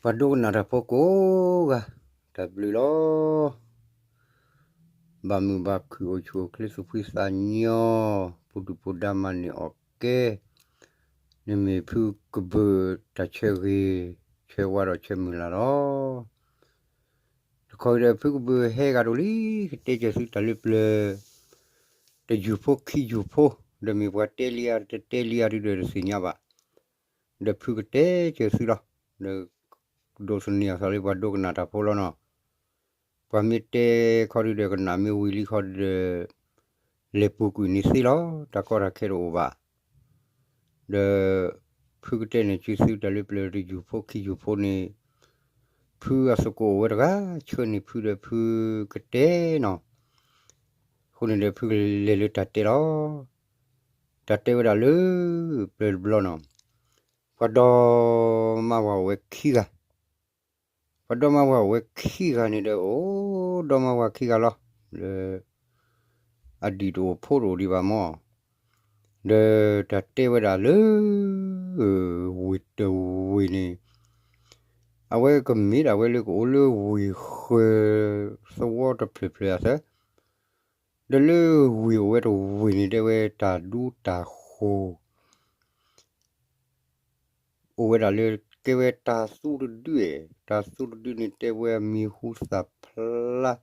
ပှၤဒိကနၣ်တၢ်ဖိကိးဂၤ, တၢ်ဘျုးလီၤ. ဘၣ်မုာ်ဘၣ်ခုၣ်အိၣ်ဆူၣ်အိၣ်ချ့သူၣ်ဖှံသးညီ, ဖိဒူၣ်ဖိဒါမၤန့ၢ်အီၣ်ကဲ, နမ့ၢ်ဖုကဘုးတၢ်ဆၢဂ့ၤ, ဆၢဝါဒီးဆၢမုၢ်လၢ်လီၤ. တခီအံၤဒီးဖုကဘုးဟဲဂၤဒိၣ်လံ, ကတဲစၢၤသုတၢ်လၢပျၢၤ, တယူၢ်ဖိခံယူၢ်ဖိ, ဒီးမ့ၢ်ပှၤတဲလံဧါ တတဲလံဧါဒုဒီးတသ့ၣ်ညါဘၣ်. ဒီးဖုကတဲစၢၤသုလီၤ. ဒီးဒိးသန့ၤအသးလၢပှၤဒိကနၣ်တၢ်ဖိလီၤနီၤ. ပှၤမ့ၢ်တဲခီဒုဒီးကနၣ်, မ့ၢ်ဝံၤလံခီဒုဒီး လဲၤပူၤကွံာ်န့ၣ်သ့လီၤ, တၢ်ကီတၢ်ခဲတအိၣ်ဘၣ်. ဒီးဖုကတဲန့ၣ် စၢၤသုတၢ်လၢပျၢၤတယူၢ်ဖိခံယူၢ်ဖိန့ၣ်, ဖုအသကိးအိၣ်ဝဲတဂၤ ဆှၢန့ၢ်ဖုဒီးဖုကတဲနီၤ. အဃိန့ၣ်ဒီးဖုကလဲၤလၢတၢ်တဲလီၤ. တၢ်တဲဝဲဒၣ်လၢ ပျၢၤတဘျီနီၤ, ပှၤဒီမါဝၤအိၣ်ဝဲခံဂၤ, ပှၤဒီမါဝၤအိၣ်ဝဲခံဂၤန့ၣ်ဒီး အိၣ်ဒီမါဝၤခံဂၤလီၤ. လၢ အဒံၣ်တအိၣ်ဖိတအိၣ်ဒံးဘၣ်မၢ်, ဒီးတၢ်တဲဝဲဒၣ်လၢ ဝ့ၢ်တဝ့ၢ်န့ၣ်, အဝဲကမ့ၢ်ဒၣ်ဝဲလၢကအိၣ်လၢဝ့ၢ်ဃၢၤ သဝီတဖျၢၣ်ဖျၢၣ်အသး, ဒီးလၢဝ့ၢ်အိၣ်ဝဲတဝ့ၢ်န့ၣ် တဲဝဲတၢ်ဒူတၢ်ဃိၤ အိၣ်ဝဲဒၣ်လၢ ကဲဝဲတၢ်သူတဒု, တၢ်သူတဒုန့ၣ် တဲဝဲမံၤဟူသၣ်ဖျါ,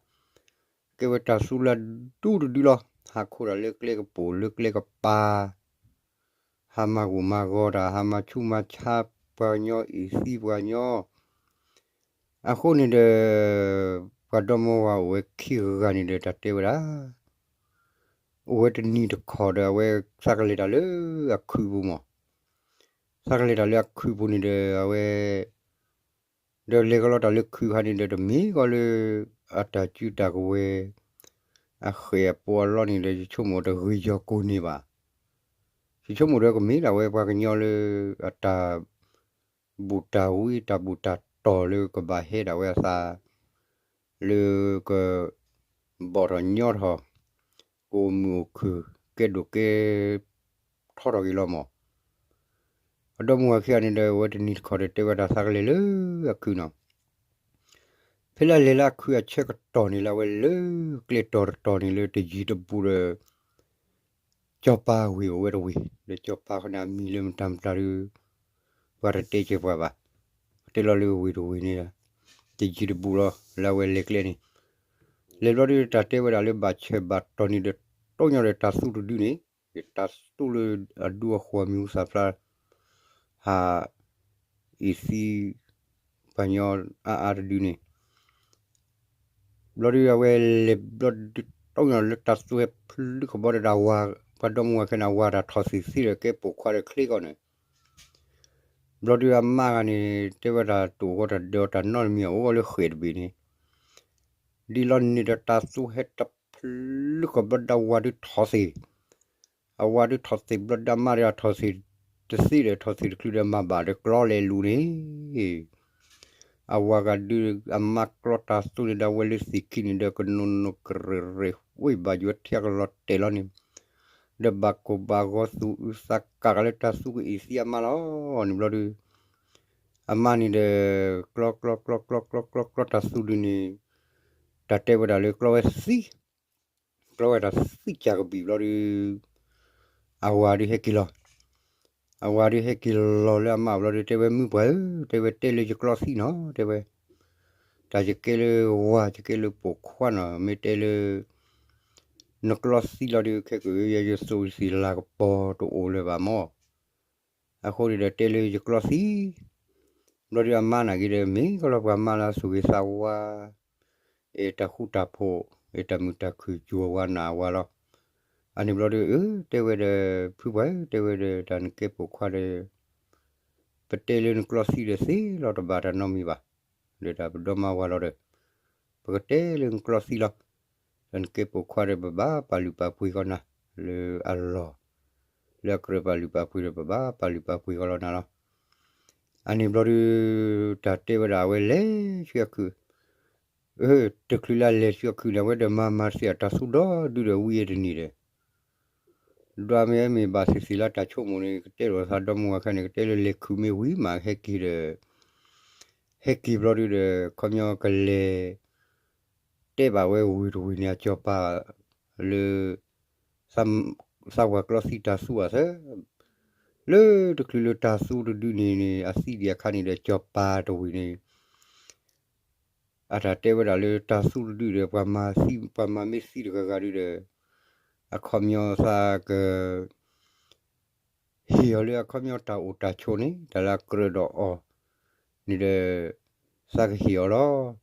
ကဲဝဲတၢ်သူလၢဒူတဒုလီၤ. ဟးခိၣ်တၢ်လၢကျဲကပိာ်လၢကျဲကပၤ, ဟးမၤဂိၢ်မၤဂီၤတၢ်, ဟးမၤဆူးမၤဆါပှၤကညီ, အံးသံပှၤကညီ. အဃိန့ၣ်ဒီး ပှၤဒီမါဝၤအိၣ်ဝဲခံဂၤန့ၣ်ဒီး တၢ်တဲဝဲဒၣ် အိၣ်ဝဲတနံၤတခီဒီး အဝဲသးကလဲၤတၢ်လၢအခုးပူၤမၢ်. သးကလဲၤတၢ်လၢအခုးပူၤန့ၣ်ဒီး အဝဲ ဒီးလဲၤကလီတၢ်လၢခုးခါန့ၣ်ဒီး တမ့ၢ်ကီလၢ အတၢ်စုတၢ်ကဝဲၤ အဃဲၣ်အပီးအလီန့ၣ်ဒီး ယဆိကမိၣ်တဂ့ၤယီၤကိၢ်န့ၢ်ဘၣ်. ယဆိကမိၣ်ဒီးကမ့ၢ်ဒၣ်ဝဲပှၤကညီလၢ အတၢ် ဘူၣ်တၢ်ဝံတၢ်ဘူၣ်တၢ်တီၢ်လၢကဘၣ်ဟဲဒၣ်ဝဲအသး လၢက ဘီၣ်ထီၣ်ညီထီၣ် ကအိၣ်မုာ်အိၣ်ခုၣ် ကဲဒိၣ်ကဲထီထီၣ်က့ၤလီၤမၢ်. အဒီမါဝၤခံဂၤန့ၣ်ဒီး အဝဲတနံၤတခီဒီးတဲဝဲတၢ်သးကလဲၤလၢအခုးနီၤ. ဖဲလၢလဲၤလၢအခုးအဆၢကတီၢ်န့ၣ်လၢအဝဲလၢကျဲတီၤတတီၤန့ၣ်လၢတယံၤတဘူးဒီး ကၠီၤပၤဝ့ၢ်အိၣ်ဝဲတဝ့ၢ်, ဒီးကၠီၤပၤဃီန့ၣ် အမံၤလၢမတၤမတၤဒီး ပှၤတတဲကဲပှၤဘၣ်. တဲလီၤလၢဝ့ၢ်တဝ့ၢ်န့ၣ် တယံၤတဘူးလီၤ လၢအဝဲလဲၤကျဲန့ၣ်. လဲၤဘျီဒုး တၢ်တဲဝဲဒၣ်လၢဘၣ်ဆၢဘၣ်တီၢ်န့ၣ်ဒီး တီညီဒီးတၢ်သူတဒုန့ၣ်, တၢ်သူလၢအဒူအဃိၤအမံၤဟူသၣ်ဖျါ ဟး အံးသံ ပှၤကညီအါအါတဒုန့ၣ် ဘျီဒုးအဝဲလဲၤဘျီဒုးတီညီလၢတၢ်သူဟဲဖျုကဘီဒီးအဝၤ, ပှၤဒီမါဝၤခဲန့ၣ် အဝၤတၢ်ထီၣ်သ့ၣ်သ့ဒီးကဲပိာ်ခွါဒီးချ့ကီးန့ၣ်, ဘျီဒုးအမါဂၤန့ၣ် တဲဝဲဒၣ်တအိၣ်ဃီတၢ်ဒၢးတၢ်နီတမံၤ အအိၣ်ဂီၢ်လၢဃဲၣ်တဘ့ၣ်န့ၣ်, ဒ်လီၤန့ၣ်ဒီးတၢ်သူဟဲတဖျုကဘီဒီးအဝၤဒုးထီၣ်သ့ၣ် အဝၤဒုးထီၣ်သ့ၣ်ဘျီဒုးအမါဒီးအထီၣ်သ့ၣ်တသ့ဒီးထီၣ်သ့ၣ်တချုးဒီးမၤဘၣ်ဒီးကျီလဲၤလူၤန့ၣ်, အဝၤဂၤဒုးအမါကျီတၢ်သူန့ၣ်ဒီးအဝဲလၢသ့ၣ်ခံန့ၣ်ဒီးကနိးနိးကရဲၣ်ရဲၣ်ဝံၤဘၣ်ယွၤထံအကလီၤတဲာ်လီၤန့ၣ်, ဒီးဘၣ်ကိၢ်ဘၣ်ဂီၤသူၣ်အုးသးကၢ်ကလၢတၢ်သူကအံးသံအမါလီၤန့ၣ်ဘျီဒုး အမါန့ၣ်ဒီး ကျီကျီကျီကျီကျီကျီကျီတၢ်သူဒုးန့ၣ်, တၢ်တဲဝဲဒၣ်လၢကျီဝဲသံ, ကျီဝဲတၢ်သံကၢ်ကဘံၣ်ဘျီဒုး, အဝၤဒုးဟဲက့ၤလီၤ, အဝၤဒုးဟဲက့ၤလီၤလၢအမါဘျီဒုး တဲဝဲမုၣ်ပှၢ်ဧၢ, တဲဝဲတဲလၢယကျီသံနီၤ, တဲဝဲ, တၢ်ယကဲလၢဝၤ ယကဲလၢပိာ်ခွါနီၤ, မ့ၢ်တဲလၢ နကျီသံလီၤဒုး ခဲကယဲယသိးသံးလၤကပီၤ တအိၣ်လၢၤဘၣ်မၢ် အဃိန့ၣ်ဒီးတဲလၢယကျီသံ, ဘျီဒုးအမါနာ်က့ၤဒီး မ့ၢ်ကလီၤပှၤမါလၢအသူၣ်ဂ့ၤသးဝါ, အဲၣ်တၢ်ဃူတၢ်ဖိး, အဲၣ်တၢ်မုာ်တၢ်ခုၣ် စူၢ်အဝၤနာ်အဝၤလီၤ. အန့ၣ်ဘျီဒုး အၢ တဲဝဲဒီး ဖုပှၢ်ဧၢ တဲဝဲဒီး တၢ်နကဲပိာ်ခွါဒီး ပတဲလၢနကျီသံဒီးသ့လီၤတဘၣ်တၢ်နီတမံၤဘၣ်, ဒီးတၢ်ပဒီမါဝၤလီၤဒီး ပကတဲလၢနကျီသံလီၤ. ဒီးနကဲပိာ်ခွါဒီး ပဘၣ်ပာ်လုၢ်ပာ်ပှ့ၤကီးနၤ လၢအလီၢ်, လၢအကြၢးပာ်လုၢ်ပာ်ပှ့ၤဒီး ပဘၣ်ပာ်လုၢ်ပာ်ပှ့ၤကီးလီၤနၤလီၤ. အန့ၣ်ဘျီဒုး တၢ်တဲဝဲဒၣ်အဝဲလဲၤဆူအခုး, အၢ တချုးလၢအလဲၤဆူအခုးန့ၣ် အဝဲဒီးမၤမၤတသ့ၣ်အတၢ်သူဒီဒုဒီးဝံၤအတနံၤဒီး ဒွးမ့ၢ်မ့ၢ်ဘၣ်သ့ၣ်သ့ၣ်လၢတၢ်ဆိကမိၣ်န့ၣ် ကတဲလိာ်သးဒီမါဝၤခဲန့ၣ် ကတဲလၢလဲၤခုးမ့ၢ်ဝံၤမးဟဲက့ၤဒီး ဟဲက့ၤဘျီဒုဒီး ခီပညီကလဲၤ တဲဘၣ်ဝဲဝ့ၢ်တဝ့ၢ်န့ၣ် အစီၤပၤလၢ သးဝၤကျီသံတၤသူအသး လၢတချုးလၢတၤသူတဒုန့ၣ်န့ၣ် အသံဒံးအခါန့ၣ်ဒီး စီၤပၤတဝ့ၢ်န့ၣ် အတၢ်တဲဝဲဒၣ်လၢတၤသူတဒုဒီး ပှၤမၤသံ ပှၤမၤမ့ၢ်သံတဂၤဂၤဒုဒီး အခီပညီသးက ဟ့ၣ်အီၤလၢအခီပညီတၢ်အိၣ်တၢ်ဆိးန့ၣ် တၢ်လၢအကြၢးဒီးအီၤန့ၣ်ဒီး သးကဟ့ၣ်အီၤလီၤ.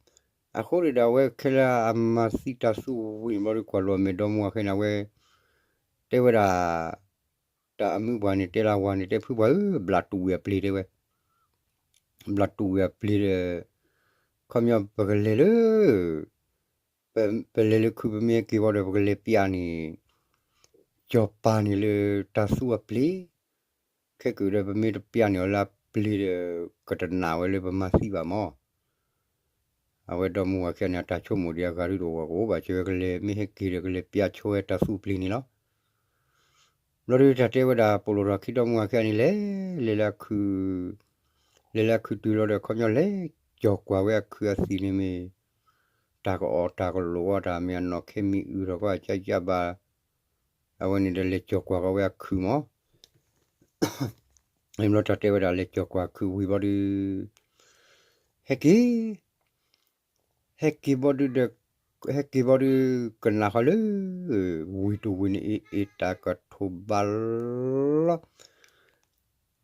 အဃိန့ၣ်ဒီး အဝဲခဲလၢာ်အမၤသံတၤသူဝံၤဘျီဒီး ကွၢ်လိာ်အမဲာ်ဒီမါဝၤခဲန့ၣ် အဝဲ တဲဝဲဒၣ် တၢ်အမုၢ်ပှၢ်န့ၣ် တဲလၢဝၤန့ၣ် တဲဖုပှၢ်ဧၢ ဘျးတူၢ်ဝံၤအပျ့ၤတဲဝဲ ဘျးတူၢ်ဝံၤအပျ့ၤဒီး ခီပညီပကလဲၤလၢ ပ ပလဲၤလၢခု ပမ့ၢ်ဟဲက့ၤဝံၤဒီး ပကလဲၤပျးန့ၣ် စီၤပၤန့ၣ်လၢတၤသူအပျ့ၤ, ခဲကၢၣ်ဒီး ပမ့ၢ်တပျးန့ၢ်အီၤလၢအပျ့ၤဒီး ကတနာ်ဝဲလၢပမၤသံဘၣ်မၢ်. အဝဲဒီမါဝၤခံဂၤန့ၣ် အတၢ်ဆိကမိၣ်ဒံးအဂၤဒုတအိၣ်ဘၣ် ကအိၣ်ဘၣ်စၢၤဝဲ ကလဲၤမ့ၢ်ဟဲက့ၤဒီး ကလဲၤပျးဆိဝဲတၤသူအပျ့ၤန့ၣ်လီၤ. ဘျီဒုတၢ်တဲဝဲဒၣ် ပိာ်လိာ်ထီၣ်ခံဒီမါဝၤခံဂၤန့ၣ် လဲၤ လဲၤလၢအခု လဲၤလၢအခုတုၤလီၤဒီး ခီပညီလဲၤကၠီၤကွၢ်ဝဲအခုအသံၣ်န့ၣ်မ့ၢ် တၢ်ကအီၣ်တၢ်ကလိာ်အီၤ တၢ်မ့ၢ်အနီၢ်ခဲမံၤအုၣ်ထီၣ်ကီး အကၢကၢဘၣ်, အဝဲန့ၣ်ဒီးလဲၤကၠီၤကွၢ်ကီးဝဲအခုမၢ်. ဘျီတၢ်တဲဝဲဒၣ်လဲၤကၠီၤကွၢ်အခုဝံၤဘျီဒု ဟဲက့ၤ ဟဲက့ၤဘျီဒုဒီး ဟဲက့ၤဘျီဒု ကနၣ်ဃီလၢ ဝ့ၢ်တဝ့ၢ်န့ၣ် အ့ၣ်အ့ၣ်တၢ်ကထိးဘါလီၤ,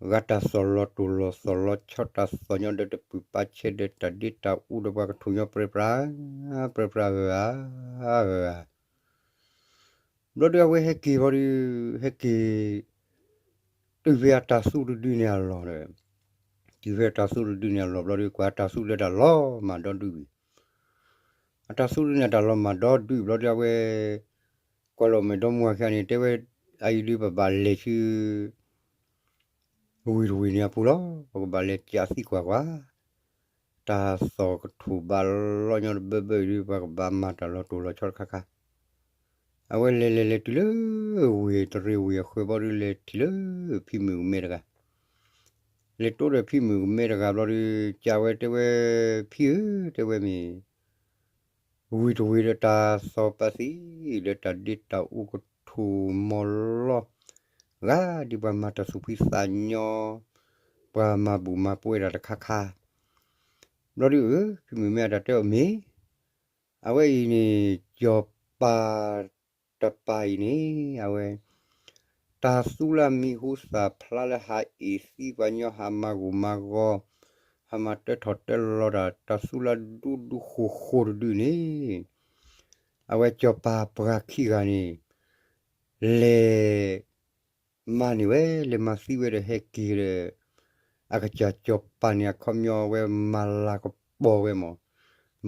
ဂၤတၢ်သီၣ်လီၤတိၢ်လီၤသီၣ်လီၤဆီ တၢ်သီၣ်ညီဒီးတပုၢ်ပာ်ဆဲးဒီးတၢ်ဒ့တၢ်အူဒီးပှၤကထိၣ်ညီပြဲပြး ပြဲပြးဂၤ ဂၤ ဘျီဒုအဝဲဟဲက့ၤဘျီဒု ဟဲက့ၤ တုၤဖဲအတၤသူတဒုန့ၣ်အလီၢ်ဒီး တုၤဖဲအတၤသူတဒုန့ၣ်အလီၢ်ဘျီဒု ကွၢ်အတၤသူလၢတၢ်လီၤမၢ်ဒီဒုဝံၤ, အတၤသူတဒုန့ၣ်တၢ်လီၤမၢ်ဒီဒုဘျီဒု အဝဲ ကွၢ်လိာ်မဲာ်ဒီမါဝၤခံဂၤန့ၣ် တဲဝဲ အအံၤဒုပဘၣ်လဲၤဆူ ဝ့ၢ်တဝ့ၢ်န့ၣ်အပူၤလီၤ. ပကဘၣ်လဲၤကးသံကွၢ်ကွၢ်, တၢ်သီၣ်ကထိၣ်ဘါလီၤညီတဘၢဘၢအံၤဒု ပကဘၣ်မၤတၢ်လီၤတိၢ်လီၤဆီတခါခါ. အဝဲလဲၤလဲၤလဲၤတုၤလၢ ဝ့ၢ်တရ့ဝ့ၢ်အဃၢၤဘျီဒု လဲၤထံၣ်လၢ ဖံမုၣ်ကမဲတဂၤ, လဲၤတိဒီးဖံမုၣ်ကမဲတဂၤဘျီဒု ကးဝဲတဲဝဲ ဖံဧၢ တဲဝဲမ့ၢ် ဝ့ၢ်တဝ့ၢ်ဒီးတၢ်သီၣ်ပာ်သံ ဒီးတၢ်ဒ့တၢ်အူကထိၣ်မီၤလီၤ, ဂၤဒ်ပှၤမၤတၢ်သူၣ်ဖှံသးညီ ပှၤမၤဘူၣ်မၤပှဲၤတၢ်တခါခါ, ဘျီဒုဧၢ ဖံမုၣ်မ့ၢ်အတၢ်တဲအီၤမ့ၢ် အဝဲအံၤန့ၣ် စီၤပၤတပၤအံၤန့ၣ် အဝဲ တၢ်သူလၢမံၤဟူသၣ်ဖျါလၢဟးအ့ၣ်သံပှၤညီ ဟးမၤဂိၢ်မၤဂီၤ ဟးမၤတၢထီၣ်တၢလီၤတၢ် တၢ်သူလၢဒူဒူဃိၤဃိၤတဒုန့ၣ် အဝဲစီၤပၤပှၤခံဂၤန့ၣ် လဲၤ မၤန့ၢ်ဝဲ လဲၤမၤသံဝဲဒီးဟဲက့ၤဒီး အကစၢ်စီၤပၤန့ၣ် အခီပညီဝဲမၤလၤကပီၤဝဲမၢ်,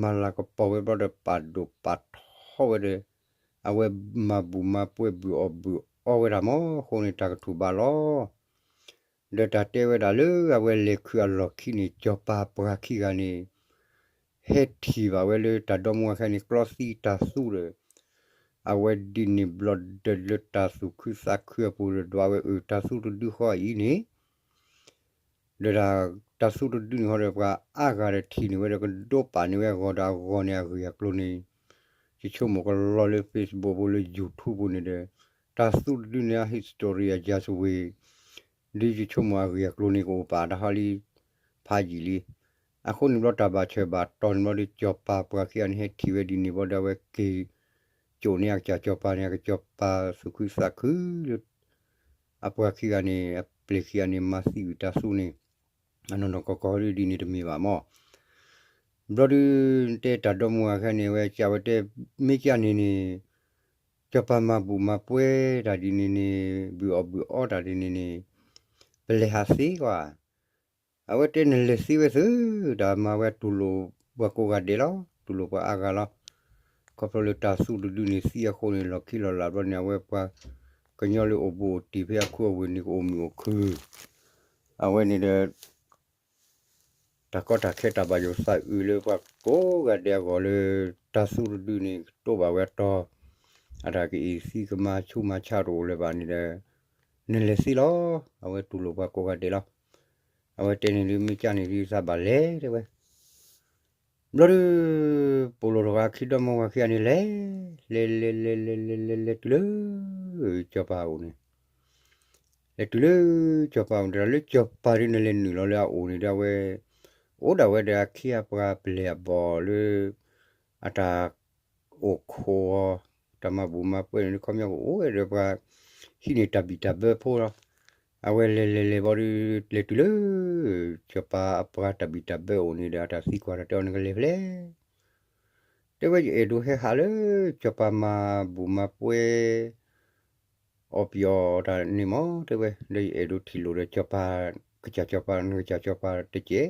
မၤလၤကပီၤဝဲဘျီဒီးပာ်ဒိၣ်ပာ်ထီဝဲဒီး အဝဲမၤဘူၣ်မၤပှဲၤဘုၣ်အီၣ်ဘုၣ်အီဝဲဒၣ်မၢ် အဃိန့ၣ် တၢ်ကထူၣ်ဘးလီၤ. ဒီးတၢ်တဲဝဲဒၣ်လၢအဝဲလဲၤခုအလီၢ်ခံန့ၣ် စီၤပၤပှၤခံဂၤန့ၣ် ဟဲထံၣ်ဘၣ်ဝဲလၢတၢ်ဒီမါဝၤခံဂၤန့ၣ် ကျီသံတၤသူဒီး အဝဲဒ်န့ၣ်ဘျီဒီးလၢတၢ်သူၣ်ခုသးခုအပူၤဒီး ဒွးဝဲအုၣ် တၤသူတဒုဃီအံၤန့ၣ် ဒီးတၢ်သူတဒုန့ၣ်ဃီဒီး ပှၤအါဂၤဒီးထံၣ်န့ၢ်ဝဲဒီး ကဒိပာ်န့ၢ်ဝဲအဂီၢ်ဒီး အဂီၢ်န့ၣ်အဂ့ၢ်အကျိၤန့ၣ် ယဆိကမိၣ်ကလီလၢ Facebook ပူၤလၢ YouTube ပူၤန့ၣ်ဒီး တၢ်သူတဒုန့ၣ် အ history အ ရာဇဝင် ဒ်ယဆိကမိၣ်အဂ့ၢ်အကျိၤန့ၣ် ကအိၣ်ပာ်တၢ်ဟီလံ ဖးယံာ်လံ. အဃိန့ၣ်ဘျီတၢ်ဘၣ်ဆၢဘၣ်တီၢ်န့ၣ်ဘျီဒီး စီၤပၤပှၤခံဂၤန့ၣ် ဟဲထံၣ်ဝဲဒ်န့ၣ်ဘျီဒီး အဝဲက့ၤ ကိာ်န့ၢ်အကစၢ်စီၤပၤန့ၣ် အကစၢ်စီၤပၤသူၣ်ခုသးခုလၢ အပှၤခံဂၤန့ၣ် အပျဲၢ်ခံဂၤန့ၣ် မၤသံဝံၤတၤသူန့ၣ် အနီၢ်နီၢ်ကီၢ်ကီၢ်ဒ်န့ၣ်တမ့ၢ်ဘၣ်မၢ်. ဘျီဒု တဲတၢ်ဒီမါဝၤခံဂၤန့ၣ် အဝဲကးဝဲတဲ မ့ၢ်ကန့ၣ်န့ၣ် စီၤပၤမၤဘူၣ်မၤပှဲၤတၢ်ဒ်န့ၣ်န့ၣ် ဘုၣ်အီၣ်ဘုၣ်အီတၢ်ဒ်န့ၣ်န့ၣ် ပလဲၤဟးသ့ကွၢ် အဝဲတဲနလဲၤသ့ဝဲသု တၢ်မၤဝဲတူၢ်လိာ်ပှၤကိးဂၤဒဲးလီၤ တူၢ်လိာ်ပှၤအါဂၤလီၤ. ခီဖျိလၢတၢ်သူတဒုန့ၣ်သံအဃိန့ၣ် လီၢ်ခံလီၢ်လၢ်ဘျီန့ၣ် အဝဲပှၤကညီလၢအိၣ်ဘူးအိၣ်တံၢ်ဖဲအခိအဝ့ၢ်န့ၣ်ကအိၣ်မုာ်အိၣ်ခုၣ် အဝဲန့ၣ်ဒီး တၢ်ကီတၢ်ခဲတၢ်ဘၣ်ယိၣ်သးအုးလၢပှၤကိးဂၤဒဲးအဂီၢ်လၢ တၢ်သူတဒုန့ၣ် ကတိၢ်ဘၣ်ဝဲအတီၤ အတၢ်ကအ့ၣ်သံကမၤဆူးမၤဆါတအိၣ်လၢၤဘၣ်န့ၣ်ဒီး နလဲၤသ့လီၤ အဝဲတူၢ်လိာ်ပှၤကိးဂၤဒဲးလီၤ. အဝဲတဲန့ၣ်ဒု မ့ၢ်ကန့ၣ်ဒု သးဘၣ်လဲၤတဲဝဲ ဘျီဒုး ပိာ်လိာ်ထီၣ်ဝဲအခံ ဒီမါဝၤခံဂၤန့ၣ် လဲၤ လဲၤ လဲၤ လဲၤ လဲၤ လဲၤ လဲၤ လဲၤတုၤလၢ စီၤပၤအအိၣ်န့ၣ်, လဲၤတုၤလၢ စီၤပၤအအိၣ်န့ၣ် တၢ်လၢစီၤပၤဒုး နလဲၤနုာ်လီၤလၢအအိၣ်န့ၣ်ဒီး အဝဲ အိၣ်ဒၣ်ဝဲဒီးအခံအပှၤပလဲၤအဘီၣ်လၢ အတၢ် အိၣ်ခိးအီၤ, တၢ်မၤဘူၣ်မၤပှဲၤန့ၣ် ခီပညီကအိၣ်ဝဲဒီးပှၤ ဟံးန့ၢ်တၢ်ဘံၣ်တၢ်ဘၢဖိလီၤ. အဝဲလဲၤလဲၤလဲၤဘျီဒုး လဲၤတုၤလၢ စီၤပၤအပှၤတၢ်ဘံၣ်တၢ်ဘၢအအိၣ်န့ၣ်ဒီး အတၢ်သံကွၢ်ဒီးတဲအီၤ နကလဲၤဖဲလဲၣ်. တဲဝဲ ယအဲၣ်ဒိးဟဲဟးလၢ စီၤပၤမၤဘူၣ်မၤပှဲၤ အီၣ်ပယီၤတၢ်န့ၣ်မး တဲဝဲ, ဒီးယအဲၣ်ဒိးထံၣ်လိာ်ဒီးစီၤပၤ, ကစၢ်စီၤပၤ နကစၢ်စီၤပၤတက့ၢ်.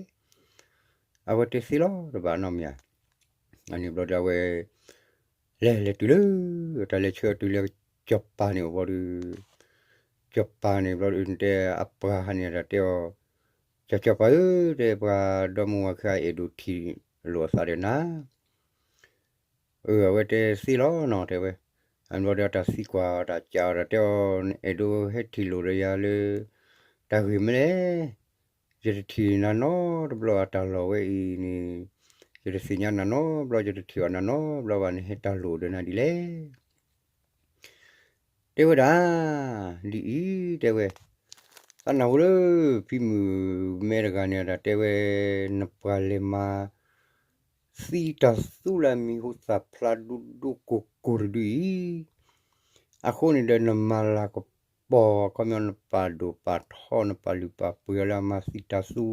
အဝဲတဲသ့လီၤ တဘၣ်နီတမံၤဧါ. အန့ၣ်ဘျီဒီးအဝဲ လဲၤလဲၤတုၤလၢ တၢ်လဲၤဆှၢအီၤတုၤလၢစီၤပၤန့ၣ်အအိၣ်ဘျီဒီး စီၤပၤန့ၣ်ဘျီဒီး တဲအပှၤဟးန့ၣ် တၢ်တဲအီၤ, စီၤစီၤပၤဧၢ, တဲပှၤဒီမါဝၤခံဂၤ အဲၣ်ဒိးထံၣ်လိာ်အသးဒီးနၤ အဝဲတဲသ့လီၤနီၤ တဲဝဲ. အဘျီဒီးတၢ်သံကွၢ်အီၤ တၢ်ကးအီၤ တၢ်တဲအီၤ နအဲၣ်ဒိးဟဲထံၣ်လိာ်ဒီးယၤလၢ တၢ်ဂ့ၢ်မနုၤလဲၣ်. ယတထံၣ်နၤနီတဘျီ အတၢ်လီၢ်ဝဲအံၤန့ၣ်, ယတသ့ၣ်ညါနၤနီတဘျီ ယတထံၣ်ဘၣ်နၤနီတဘျီဘၣ် နဟဲတၢ်လိာ်ဒီးနၤဒ်လဲၣ်. တဲဝဲဒၣ် ဒ်အံၤ တဲဝဲ, သးနၢ်ဟူလၢ ဖံမုၣ်မဲတဂၤန့ၣ် တၢ်တဲဝဲ နပှၤလဲၤမၤ သံတၢ်သူလၢအမံၤဟူသၣ်ဖျါဒူဒူဃိၤဃိၤတဒုအံၤ, အဃိန့ၣ်ဒီး နမၤလၤကပီၤ ခီပညီနပာ်ဒိၣ်ပာ်ထီ နပာ်လုၢ်ပာ်ပှ့ၤအီၤလၢအမၤသံတၢ်သူ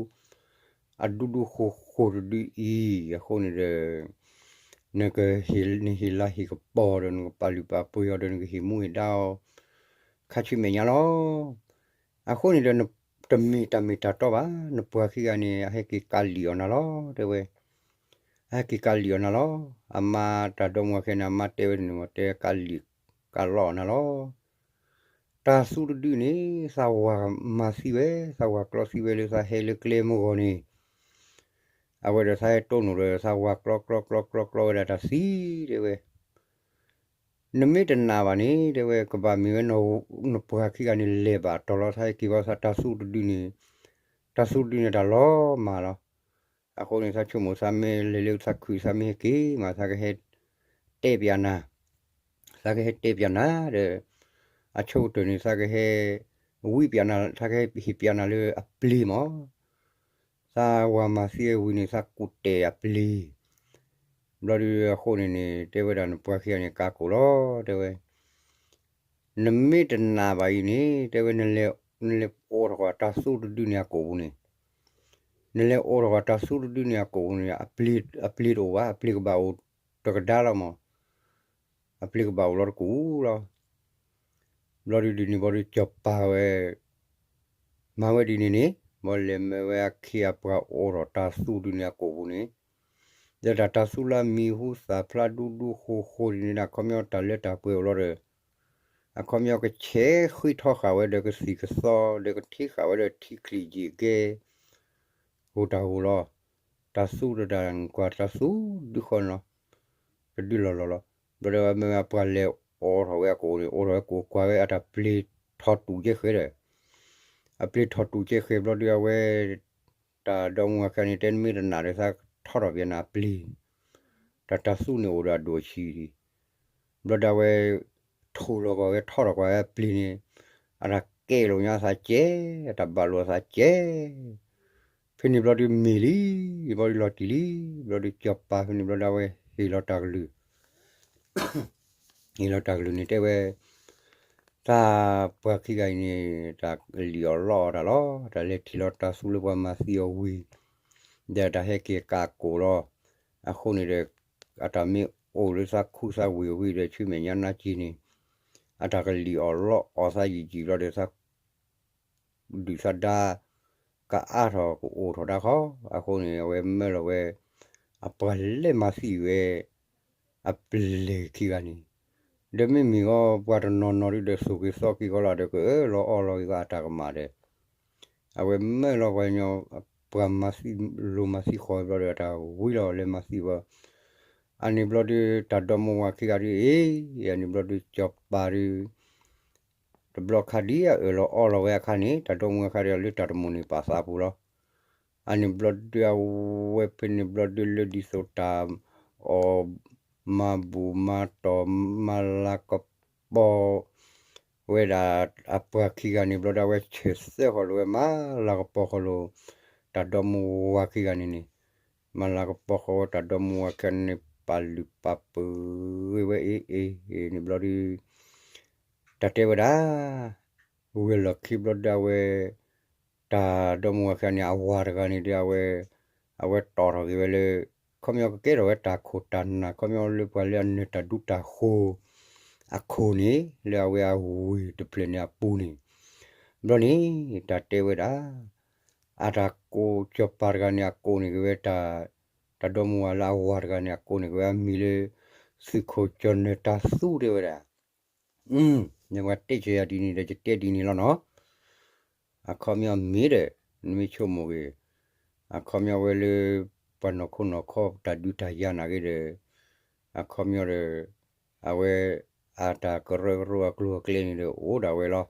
အဒူဒူဃိၤဃိၤတဒုအံၤ, အဃိန့ၣ်ဒီး နကဟ့ၣ် နဟ့ၣ်လၤဟ့ၣ်ကပီၤဒီး နကပာ်လုၢ်ပာ်ပှ့ၤအီၤဒီး နကဟ့ၣ်မူဟ့ၣ်ဒါအီၤ ခါဆူမဲာ်ညါလီၤ. အဃိန့ၣ်ဒီး တမ့ၢ်တၢ်မ့ၢ်တၢ်တီဘၣ်, နပှၤခံဂၤန့ၣ် အဟဲက့ၤကးလံာ်အီၤနၤလီၤ တဲဝဲ. အဟဲက့ၤကးလံာ်အီၤနၤလီၤ. အမါတၢ်ဒီမါဝၤခံဂၤန့ၣ် အမါတဲဝဲန့ၣ်မ့ၢ် တဲကးလံာ်ကးလီအီၤနၤလီၤ. တၢ်သူတဒုန့ၣ် သးဝၤမၤသံဝဲ, သးဝၤကျီသံဝဲလၢသးဟဲလၢကျဲမုၢ်ဂီၤန့ၣ်, အဝဲဒီးသးဟဲတိၢ်နီၣ်ဒီး သးဝၤကျီကျီကျီကျီကျီဝဲဒၣ်တၢ်သံ တဲဝဲ. နမ့ၢ်တနာ်ဘၣ်န့ၣ် တဲဝဲ ကဘၣ်မ့ၢ်ဝဲ နပှၤခံဂၤန့ၣ် လဲၤဘၣ်တီၤလီၤ သးဟဲက့ၤဘၣ်သးတၢ်သူတဒုန့ၣ်, တၢ်သူတဒုန့ၣ်တၢ်လီၤမၢ်လီၤ. အဃိန့ၣ် သးဆိကမိၣ် သးမ့ၢ်လဲၤလၢသးခုၣ် သးမ့ၢ်ဟဲက့ၤမး သးကဟဲတဲပျးနၤ, သးကဟဲတဲပျးနၤဒီး အဆိကတၢၢ်န့ၣ် သးကဟဲ ဝံပျးနၤ သးကဟဲဟ့ၣ်ပျးနၤလၢအပျ့ၤမး သးဝၤမၤသံဝံၤန့ၣ် သးကူးတဲာ်အပျ့ၤ, ဘျီဒုးအဃိန့ၣ်န့ၣ် တဲဝဲဒၣ်နပှၤခံဂၤန့ၣ် ကးကိာ်လီၤ တဲဝဲ. နမ့ၢ်တနာ်ဘၣ်အံၤန့ၣ် တဲဝဲ နလဲၤအိးထီၣ်ကွၢ်တၢ်သူတဒုန့ၣ်အကိာ်ပူၤန့ၣ်, နလဲၤအိးထီၣ်ကွၢ်တၢ်သူတဒုန့ၣ်အကိာ်ပူၤန့ၣ် အပျ့ၤတအိၣ်ဘၣ်, အပျ့ၤကဘၣ်အိၣ်တကဒါလီၤမး, အပျ့ၤကဘၣ်အိၣ်လီၤတကူာ်လီၤ. ဘျီဒုးဒ်န့ၣ်ဘျီဒုး စီၤပၤဝဲ မၤဝဲဒ်န့ၣ်န့ၣ် ဘၣ်လဲၤမၢဝဲအခ့အပှၤအိးထီၣ်တၢ်သူဒုးန့ၣ်အကိာ်ပူၤန့ၣ်, ဒီးတၢ်တၢ်သူလၢအမံၤဟူသၣ်ဖျါဒူဒူဃိၤဃိၤဒ်န့ၣ်ဒီး အခီပညီတၢ်လၢတၢ်ပှဲၤအိၣ်လီၤဒီး အခီပညီကဆဲးဃံထီဃာ်ဝဲဒီးကသံၣ်ကသီ ဒီးကထံဃာ်ဝဲဒီးထံချံၣ်ယံာ်ကဲ ဂိၢ်တၢ်ဂိၢ်လီၤ. တၢ်သူတဒုကွၢ်တၢ်သူဒုဃီန့ၣ်လီၤ. တဒုလီၢ်လီၢ်လီၤ. ဘျီဒီးအဝဲမၢအပှၤလဲၤအိးထီၣ်ဝဲအကိာ်န့ၣ် အိးထီၣ်ဝဲကိာ်ကွၢ်ဝဲအတၢ်ပျ့ၤထီၣ်တူာ်ကဲဃဲဒီး အပျ့ၤထီၣ်တူာ်ကဲဃဲဘျီဒီးအဝဲ တၢ်ဒီမါဝၤခံဂၤန့ၣ် တဲနမ့ၢ်တနာ်ဒီးသးထီထီၣ်ပျဲနၤအပျ့ၤ, တၢ်တၢ်သူန့ၣ်အိၣ်ဒီးအဒိၣ်အဆံးဒံး, ဘျီဒီးအဝဲ ထူၣ်လီၤကွၢ်ဝဲထီထီၣ်ကွၢ်ဝဲအပျ့ၤန့ၣ်, အတၢ်ကဲလိာ်ညါသးကဲ, အတၢ်ဘၣ်လိာ်သးကဲ ဖဲန့ၣ်ဘျီဒုးမ့ၢ်လံ, ဘျီဒုးလီၤတံၢ်လံ, ဘျီဒုးစီၤပၤဖဲန့ၣ်ဘျီဒီးအဝဲဟ့ၣ်လီၤတၢ်ကလုၢ် ဟ့ၣ်လီၤတၢ်ကလုၢ်န့ၣ်တဲဝဲ, တၢ်ပှၤခံဂၤအံၤန့ၣ် တၢ်လံၣ်အီၣ်လီအီၣ်တၢ်လီၤ. တၢ်လဲၤထံၣ်လီၤတၢ်သူလၢပှၤမၤသံအီၤဝံၤ, ဒီးတၢ်ဟဲက့ၤကးကိာ်လီၤ. အဃိန့ၣ်ဒီး အတၢ်မ့ၢ်အိၣ်လၢသးခူသးဝ့ၢ်ဝံၤဒီး ဆူမဲာ်ညါနါက့ၤန့ၣ် အတၢ်ကလံၣ်အီၣ်လီအီၣ်သးယံာ်ယံာ်ဘျီဒီးသး ဒုၣ်သးဒါ ကအါထီၣ်ကအိၣ်ထီၣ်ဒၣ်ဃီ, အဃိန့ၣ် အဝဲမၢလီၤဝဲ အပှၤလဲၤမၤသံဝဲ အပျ့ၤခံဂၤန့ၣ်, ဒီးမ့မ့ၢ်ဂီၢ် ပှၤတနီၤနီၤဒုးဒီး သိၣ်က့ၤသီက့ၤဂီၢ်လီၤဒီး ကအၢၣ်လီၤအီလီၤက့ၤအတၢ်ကမၣ်ဒီး အဝဲမၢလီၤပှၤညီ ပှၤမၤသံ လိၤမၤသံဃီဘျီဒီး အတၢ်ဝံၤလီၤလဲၤမၤသံဘၣ်. အန့ၣ်ဘျီဒုး တၢ်ဒီမါဝၤခံဂၤဒုးအံၤ, အန့ၣ်ဘျီဒုး စီၤပၤဒုး တဘျီခါဒ်အအၢၣ်လီၤအီလီၤဝဲအခါန့ၣ် တၢ်ဒီမါဝၤခါဒီး လၢတၢ်တမိၣ်န့ၣ်ပာ်သးပူၤလီၤ. အန့ၣ်ဘျီဒုးအဝဲဖဲန့ၣ်ဘျီဒုးလၢဒ်သိးတၢ်အီၣ်မၤဘူၣ်မၤတီၢ် မၤလၤကပီၤဝဲဒၣ်အပှၤခံဂၤန့ၣ်ဘျီဒုး အဝဲဆဲးသၢဃီၤလိာ်ဝဲ မၤလၤကပီၤဃီၤလိာ် တၢ်ဒီမါဝၤခံဂၤန့ၣ်န့ၣ်, မၤလၤကပီၤဃီၤဝဲတၢ်ဒီမါဝၤခံဂၤန့ၣ် ပာ်လုၢ်ပာ်ပှ့ၤဝဲအ့ၣ်အ့ၣ်န့ၣ်ဘျီဒုး တၢ်တဲဝဲဒၣ် ဝံၤလီၢ်ခံဘျီဒုးအဝဲ တၢ်ဒီမါဝၤခံဂၤန့ၣ် အဝၤတဂၤန့ၣ်ဒီး အဝဲ အဝဲတီၢ်ထီၣ်က့ၤဝဲလၢ ခီပညီကကဲထီၣ်ဝဲတၢ်ခိၣ်တၢ်နၢ် ခီပညီလၢပှၤလၢအနၢၤတၢ်ဒူတၢ်ဃိၤအခိၣ်န့ၣ် လၢအဝဲအဝ့ၢ်တဖျၢၣ်န့ၣ်အပူၤန့ၣ်, ဘျီန့ၣ် တၢ်တဲဝဲဒၣ် အတၢ်ကိးစီၤပၤတဂၤန့ၣ် အကိးန့ၢ်က့ၤဝဲ တၢ်ဒီမါဝၤလၢအဝၤတဂၤန့ၣ် အကိးန့ၢ်က့ၤဝဲအမံၤလၢ သုးခိၣ်ကၠီၤနၢၤတၢ်သူတဲဝဲဒၣ် နပှၤတဲဆၢယၤဒ်န့ၣ်ဒီး ယတဲဒ်န့ၣ်လီၤနီၤ. အခီပညီမ့ၢ်ဒီး နမ့ၢ်ဆိကမိၣ်ဂ့ၤ, အခီပညီဝဲလၢ ပှၤနီၢ်ခိနီၢ်ခီ တၢ်ဒုးတၢ်ယၤနာ်က့ဒီး အခီပညီဒီး အဝဲ အတၢ်ကရၢကရိအကျိၤအကျဲန့ၣ်ဒီး အိၣ်ဒၣ်ဝဲလီၤ.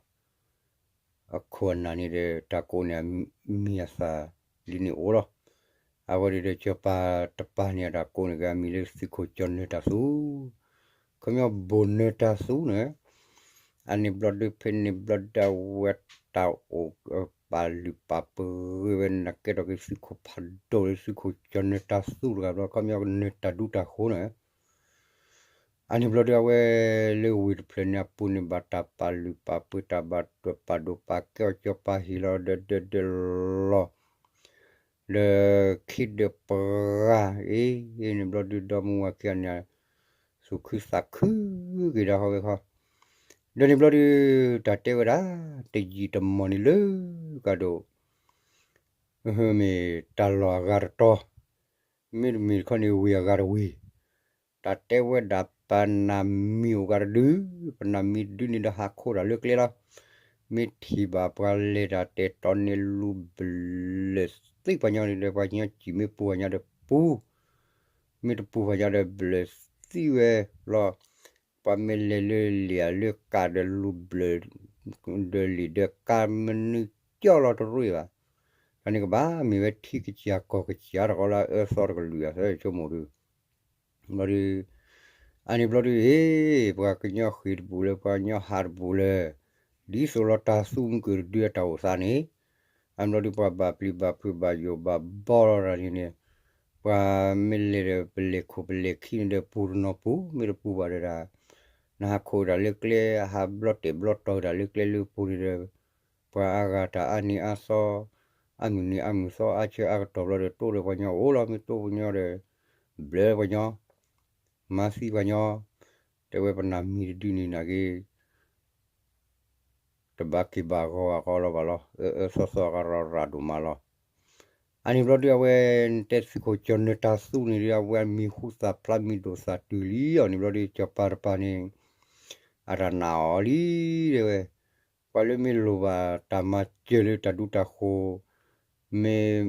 အခိၣ်အနၢ်န့ၣ်ဒီး တၢ်ကိးန့ၢ်အမံၤအသၣ်လံန့ၣ်အိၣ်လီၤ. အဝဲဒၣ်ဒီးစီၤပၤတပၤန့ၣ် အတၢ်ကိးန့ၢ်က့ၤအမံၤလၢသုးခိၣ်ကၠီၤနၢၤတၢ်သူ, ခီပညီဘိၣ်နၢၤတၢ်သူန့ၣ်, အန့ၣ်ဘျီဒုးဖဲန့ၣ်ဘျီဒုးအဝဲတၢ်အိၣ် ပာ်လုၢ်ပာ်ပှ့ၤဝဲ နကဲထီၣ်က့ၤသုးခိၣ်ဖးဒိၣ်လၢသုးခိၣ်ကၠီၤနၢၤတၢ်သူတဂၤဘျီ ခီပညီနၢၤတၢ်ဒူတၢ်ဃိန့ၣ် အန့ၣ်ဘျီဒုးအဝဲလၢဝ့ၢ်တဖျၢၣ်န့ၣ်အပူၤန့ၣ် ဘၣ်တၢ်ပာ်လုၢ်ပာ်ပှ့ၤတၢ်ဘၣ်တၢ်ပာ်ဒိၣ်ပာ်ကဲအီၤ စီၤပၤဟ့ၣ်လီၤဒီးဒီးဒီးလီၤ ဒီးခံဒီးပှၤ အ့ၣ် န့ၣ်ဘျီဒုးဒီမါဝၤခံဂၤန့ၣ် သူၣ်ခုသးခုက့ၤဒၣ်ဟီဝဲခီ, ဒီးန့ၣ်ဘျီဒုး တၢ်တဲဝဲဒၣ် တယံာ်တမီၢ်န့ၣ်လၢကဒီး မ့ၢ်တၢ်လီၢ်အဂၤတတီၤ, မ့တမ့ၢ်တခီန့ၣ်ဝ့ၢ်အဂၤတဝ့ၢ်, တၢ်တဲဝဲဒၣ်ပနၢ်မံၤအိၣ်ဂၤတဒု, ပနၢ်မံၤတဒုန့ၣ်ဒီးဟးခိးတၢ်လၢကျဲလီၤ. မ့ၢ်ထံၣ်ဘၣ်ပှၤလဲၤတၢ်တဲာ်တီၤန့ၣ်လူၤဘျၢၣ်သံပှၤညီန့ၣ်ဒီး ပှၤကညီစံၣ်မ့ၢ်ပူၤပှၤညီဒီးပူၤ, မ့ၢ်တပူၤပှၤညီဒီးဘျၢၣ်သံဝဲလီၤ. ပှၤမ့ၢ်လဲၤလၢလံာ်အလၢကးဒီးလူၤဘျၢၣ် ဒီးလံာ်ဒီးကးမနုၤကၠီလီၤတရ့ဘၣ်. တၢ်န့ၣ်ကဘၣ်မ့ၢ်ဝဲထံကစၢ်ကီၢ်ကစၢ်တကီလၢအအၢသီတကလုာ်အသးဆိကမိၣ်ဒုး ဘျီဒုး အန့ၣ်ဘျီဒုး ဟ့ၣ် ပှၤကညီဃ့ၢ်တဘူးလၢ ပှၤကညီဟးတဘူးလၢ ဒ်သိးလီၤတၢ်သူမုၢ်ကၢၢ်တဒုအတၢ်အိၣ်သးန့ၣ်, အဘျီဒုးပှၤဘၣ်ပျံၤဘၣ်ဖုးဘၣ်ယိၣ်ဘၣ်ဘီလီၤတၢ်န့ၣ်န့ၣ်, ပှၤမ့ၢ်လဲၤဒီးပလဲၤခိၣ်ပလဲၤခံန့ၣ်ဒီးပူၤတနီၤပူၤ မ့ၢ်တပူၤဘၣ်ဒီးဒၣ် နဟးခိးတၢ်လၢကျဲ ဟးဘျီတဲာ်ဘျီတီၤတၢ်လၢကျဲလၢပူၤန့ၣ်ဒီး ပှၤအါဂၤတၢ်အါနံၤအါသီ အါမုၢ်နံၤအါမုၢ်သီ အါဆၢအါကတီၢ်ဘျီဒီး တိၢ်ဒီးပှၤညီအိၣ်လီၤ မ့ၢ်တိၢ်ပှၤညီဒီး ဘျၢပှၤညီ မၤသံပှၤညီ တဲဝဲပနၢ်မံၤတဒုန့ၣ်နာ်က့ တဘၣ်က့ၤဘၣ်ဂီၤအကီလီၤဘၣ်လီၤ အၢအၢသီသီအကရၢရၢဒိၣ်မးလီၤ. အန့ၣ်ဘျီဒုးအဝဲ နတဲသုးခိၣ်ကၠီၤနၢၤတၢ်သူန့ၣ်ဒီး အဝဲမံၤဟူသၣ်ဖျါမံၤဒိၣ်သၣ်တုၤလံအီၤန့ၣ်ဘျီဒုး စီၤပၤတပၤန့ၣ် အတၢ်နာ်အီၤလံ တဲဝဲ ပှၤလၢမ့ၢ်လိၣ်ဘၣ်တၢ်မၤစၢၤလၢတၢ်ဒူတၢ်ဃိၤ မ့ၢ်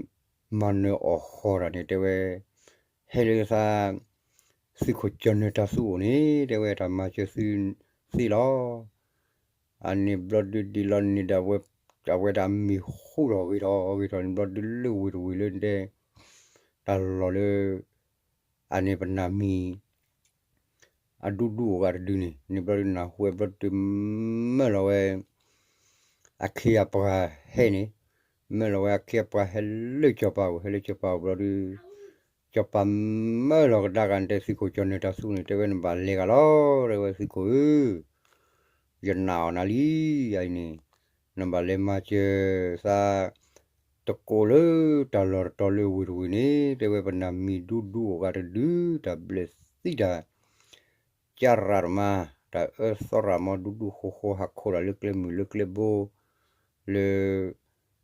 မၤနၢၤအီၣ်ဃီၤတၢ်န့ၣ် တဲဝဲ ဟဲလၢသး သုးခိၣ်ကၠီၤနၢၤတၢ်သူအိၣ်န့ၣ် တဲဝဲတၢ်မၤစၢၤသုသ့လီၤ. အန့ၣ်ဘျီဒုးဒ်လီၤန့ၣ်ဒီး အဝဲဒၣ်မံၤဟူထီၣ်ဂ့ၤထီၣ်ဂ့ၤထီၣ်န့ၣ်ဘျီဒုးလၢဝ့ၢ်တဝ့ၢ်လၢတဲ တၢ်လီၢ်လၢ အန့ၣ်ပနၢ်မံၤ အဒူဒူအိၣ်ဂၤတဒုန့ၣ် န့ၣ်ဘျီဒုးနၢ်ဟူဝဲဘျီဒုးမၢလီၤဝဲ အခ့အပှၤဟဲန့ၣ် မၢလီၤဝဲအခ့အပှၤဟဲလၢစီၤပၤအိၣ် ဟဲလၢစီၤပၤအိၣ်ဘျီဒုး စီၤပၤမၢလီၤကဒါက့ၤန့ၣ် တဲသုးခိၣ်ကၠီၤနၢၤတၢ်သူန့ၣ် တဲဝဲနဘၣ်လဲၤဂၤလီၤ တဲဝဲသုးခိၣ်ဧၢ ယနာ်အီၤနၤလံ အအံၤန့ၣ် နဘၣ်လဲၤမၤစၢၤသး တကိးလၢတၢ်လီၢ်တတီၤလၢဝ့ၢ်တဝ့ၢ်န့ၣ် တဲဝဲပနၢ်မံၤဒူဒူအိၣ်ဂၤတဒု တၢ်ဘျၢသံတၢ် ကၢ်ရၣ်တမး တၢ်အၢသီရၣ်မး ဒူဒူဃိဃိ ဟးခိးတၢ်လၢကျဲမုၢ်လၢကျဲဘိ လၢ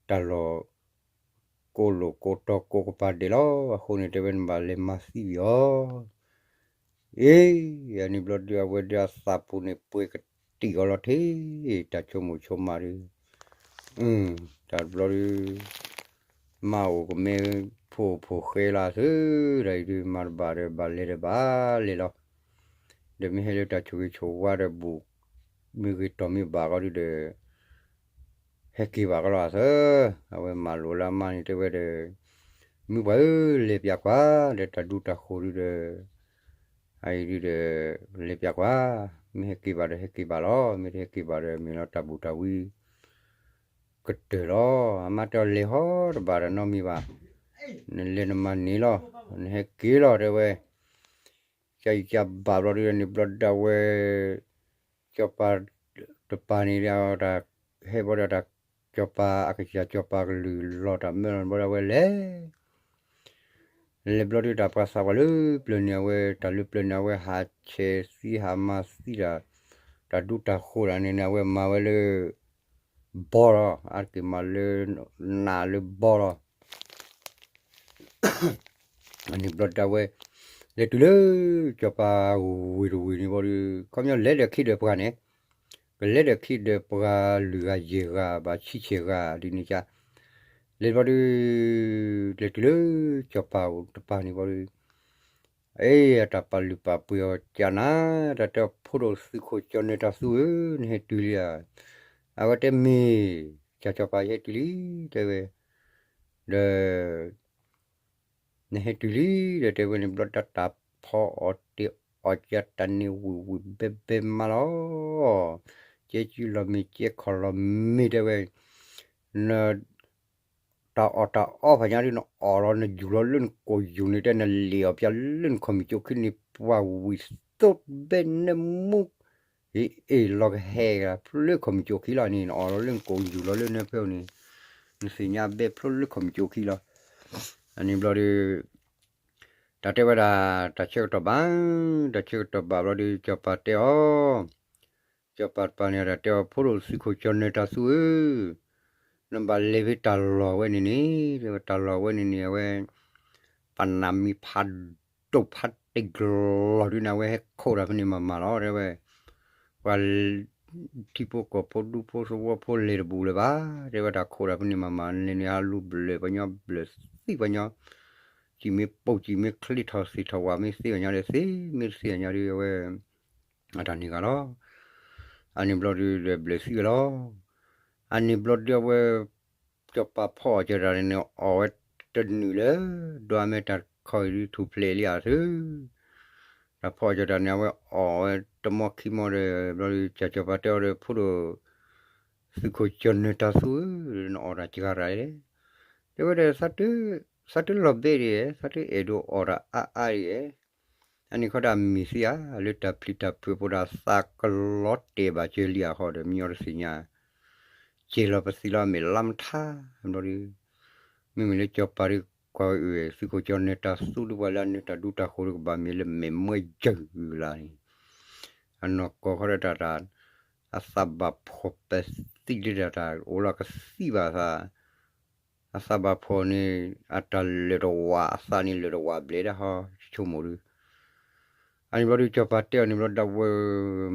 တၢ်လီၢ် ကိးလိာ်ကိးတီၤကိးကပၤဒဲးလီၤ. အဃိန့ၣ် တဲဝဲနဘၣ်လဲၤမၤသံဝံၤအီၤ အ့ အန့ၣ်ဘျီဒုးအဝဲဒုးအသးပူၤန့ၣ် ပှဲၤကတံာ်အီၤလီၤထံ တၢ်ဆိကမိၣ်ဆိကမးဒုး တၢ်ဘျီဒုး မါအိၣ်ကမဲ ဖိအိၣ်ဖိၣ်ဃဲလၢသု တၢ်အံၤဒုး မၤတဘၣ်ဒီးဘၣ်လဲၤဒီးဘၣ်လဲၤလီၤ. ဒီးမ့ၢ်ဟဲလၢတၢ်ဆိၣ်ဂ့ၤဆိၣ်ဝါဒီးဘူး မ့ၢ်ဂ့ၤတီၢ်မ့ၢ်ဘၣ်ဂီၢ်ဒုးဒီး ဟဲက့ၤဘၣ်ကလီၤအသၢ, အဝဲမၤလိာ်လၢအမါန့ၣ်တဲဝဲဒီး, မုၢ်ပှၢ်ဧၢ, လဲၤပၠးကွၢ် ဒီးတၢ်ဒူတၢ်ဃိၤဒုဒီး, အအံၤဒုဒီး, လဲၤပၠးကွၢ်, မ့ၢ်ဟဲက့ၤဘၣ်ဒီးဟဲက့ၤဘၣ်လီၤ, မ့ၢ်တဟဲက့ၤဘၣ်ဒီးမ့ၢ်လီၤတၢ်ဘူးတၢ်ဝံ ကတၢၢ်လီၤ. အမါတဲအီၤလဲၤဟီတဘၣ်ဒီးနီတမံၤဘၣ်, နလဲၤနမၤန့ၢ်လီၤ, နဟဲက့ၤလီၤတဲဝဲ, ကယကဘၣ်ဘျီဒုန့ၣ်ဘျီဒၣ်ဝဲ, စီၤပၤတပၤန့ၣ်ဒီးတၢ်, ဟဲဘျီဒီးတၢ်, စီၤပၤအကစၢ်စီၤပၤကလုၢ်လီၤတၢ်မၢလီၤဘျီဒၣ်ဝဲလဲၤ လဲၤဘျီဒုတၢ်ပှၤသးပှၢ်လၢပျၢၤန့ၣ်အဝဲ, တၢ်လၢပျၢၤန့ၣ်အဝဲဟးဆဲးသံဟးမၤသံတၢ်, တၢ်ဒူတၢ်ဃိၤတၢ်န့ၣ်န့ၣ် အဝဲမၤဝဲလၢ ဘီလီၤ, အါတက့ၢ်မၤလၢ, နးလၢဘီလီၤ. အန့ၣ်ဘျီဒၣ်ဝဲ, လဲၤတုၤလၢ, စီၤပၤဝ့ၢ်တဝ့ၢ်န့ၣ်ဘျီဒု, ခီပညီလဲၤဒီးခံဒီးပှၤန့ၣ်, ကလဲၤဒီးခံဒီးပှၤလွံၢ်ဂၤယဲၢ်ဂၤဘၣ်ဆံဆဲးဂၤဒ်န့ၣ်က, လဲၤဘျီဒု, လဲၤတုၤလၢ, စီၤပၤတပၤန့ၣ်ဘျီဒု အ့ အတၢ်ပာ်လုၢ်ပာ်ပှ့ၤအီၤကနၤ, တၢ်တဲအီၤဖိဒိၣ်သုးခိၣ်ကၠီၤနၢၤတၢ်သူဧၢ, နဟဲတုၤလံဧါ, အဝဲတဲမ့ၢ်, ကၢ်စီၤပၤယဟဲတုၤလံ, တဲဝဲ, ဒီး နဟဲတုၤလံ, ဒီးတဲဝဲန့ၣ်ဘျီဒၣ်တၢ်ဖီအီၣ်တ့ၢ်အီၣ်ကတၢၢ်န့ၣ်ဝံၣ်ဝံၣ်ဘဲဘဲမးလီၤ, ကဲကုလီၤမ့ၢ် ကဲခီၣ်လီၤမ့ၢ်တဲဝဲ, န တၢ်အီၣ်တၢ်အီဖးညါဒု နအီၣ်လီၤနယူၢ်လီၤလၢနကိာ်ယူၢ်န့ၣ် တဲနလ့ၣ်အီၣ်ပၠးလၢနခီၣ်မုၢ်ကၠိခံန့ၣ် ပှၤဝံၣ်သိးဘဲနၢမူ, အ့ၣ်အ့ၣ်လီၤကဟဲဂၤဖျိခီၣ်မုၢ်ကၠိခံလီၤန့ၣ် နအီၣ်လီၤလၢနကိာ်ယူၢ်လီၤလၢနဖဲန့ၣ်, နသ့ၣ်ညါဘဲဖျိလၢခီၣ်မုၢ်ကၠိခံလီၤ. အန့ၣ်ဘျီဒု တၢ်တဲဝဲဒၣ်, တၢ်ဆၢကတီၢ်ဘၣ်, တၢ်ဆၢကတီၢ်ဘၣ်ဘျီဒု စီၤပၤတဲအီၤ, စီၤပၤတပၤန့ၣ် တၢ်တဲအီၤ ဖိဒိၣ်သုးခိၣ်ကၠီၤနၢၤတၢ်သူဧၢ, နဘၣ်လဲၤဖဲတၢ်လီၢ်ဝဲန့ၣ်န့ၣ်, တဲဝဲတၢ်လီၢ်ဝဲန့ၣ်န့ၣ် အဝဲ ပနၢ်မံၤဖးဒိၣ်ဖးတ့ၢ်ကလီၤဒုန့ၣ် အဝဲဟဲခိးတၢ်ဖဲန့ၣ်မၤမၤလီၤ တဲဝဲ, ပှၤ ထံဖိကီၢ်ဖိဒူဖိသဝီဖိလဲၤတဘူးလၢၤဘၣ်, တဲဝဲတၢ်ခိးတၢ်ဖဲန့ၣ်မၤမၤန့ၣ်န့ၣ် ဟးလူၤဘျၢၣ်ပှၤညီဘျၢၣ်သံပှၤညီ, စံၣ်မ့ၢ်ပိၢ်စံၣ်မ့ၢ်ချ့ထီၣ်သ့ၣ်ထီၣ်ဝၣ်မ့ၢ်သ့ပှၤညီဒီးသ့, မ့ၢ်တသ့ပှၤညီဒီးအဝဲ အတၢ်န့ၢ်ဂၤလီၤ. အန့ၣ်ဘျီဒုဒီးဘျၢၣ်သံဝဲလီၤ. အန့ၣ်ဘျီဒုအဝဲ စီၤပၤဖီအီၣ်ကၢၤတၢ်န့ၣ်န့ၣ် အီၣ်ဝဲတနုာ်လၢ ဒွးမ့ၢ်တၢ်ခီၣ်အံၤဒုထူၣ်ဖျဲးလံဧါသု, တၢ်ဖီအီၣ်ကၢၤတၢ်န့ၣ် အဝဲအီၣ်ဝဲတမီခံမီဒီး ဘျီဒု ကၢ်စီၤပၤတဲအီၤဒီး ဖိဒိၣ် သုးခိၣ်ကၠီၤနၢၤတၢ်သူဧၢ, နအီၣ်တၢ်စှၤတၢ်လဲၣ်, တဲဝဲဒီး သးတလီၤဘဲဒံးဧါ, သးတအဲၣ်ဒိးအီၣ်တၢ်အါအါဒံးဧါ, အန့ၣ်ခီဒၣ်မ့ၢ်သ့ဧါ, လၢတၢ်ပျံၤတၢ်ဖုးအပူၤဒီး သးကလီၤတဲာ်ဘၣ်စၢၤလံဧါဃီဒီး မညီတသ့ၣ်ညါ ကဲလီၤပသံလီၤမ့ၢ်လါမထါ, ဘျီဒု မ့မ့ၢ်လၢစီၤပၤဒု ကွၢ်ဝဲအုၣ် သုးခိၣ်ကၠီၤနၢၤတၢ်သူဒုပှၤလၢအနၢၤတၢ်ဒူတၢ်ဃိၤဒုကဘၣ်မ့ၢ်လၢမဲာ်မွဲယၢၢ်အုၣ်လၢ်န့ၣ်, အနီၢ်ကီၢ်ခီဒၣ်တၢ်တၢ်, အသးဘၣ်ဖှီၣ်ပသံလၢတၢ်တၢ်အိၣ်လီၤကသံဘၣ်သး အသးဘၣ်ဖှီၣ်န့ၣ် အတၢ်လၢာ်တဝးအသးန့ၣ်လၢာ်တဝးဘျဲၣ်ဒၣ်ဟီ ဆိကမိၣ်ဒု, အန့ၣ်ဘျီဒု စီၤပၤတဲအီၤန့ၣ်ဘျီဒု ဝဲ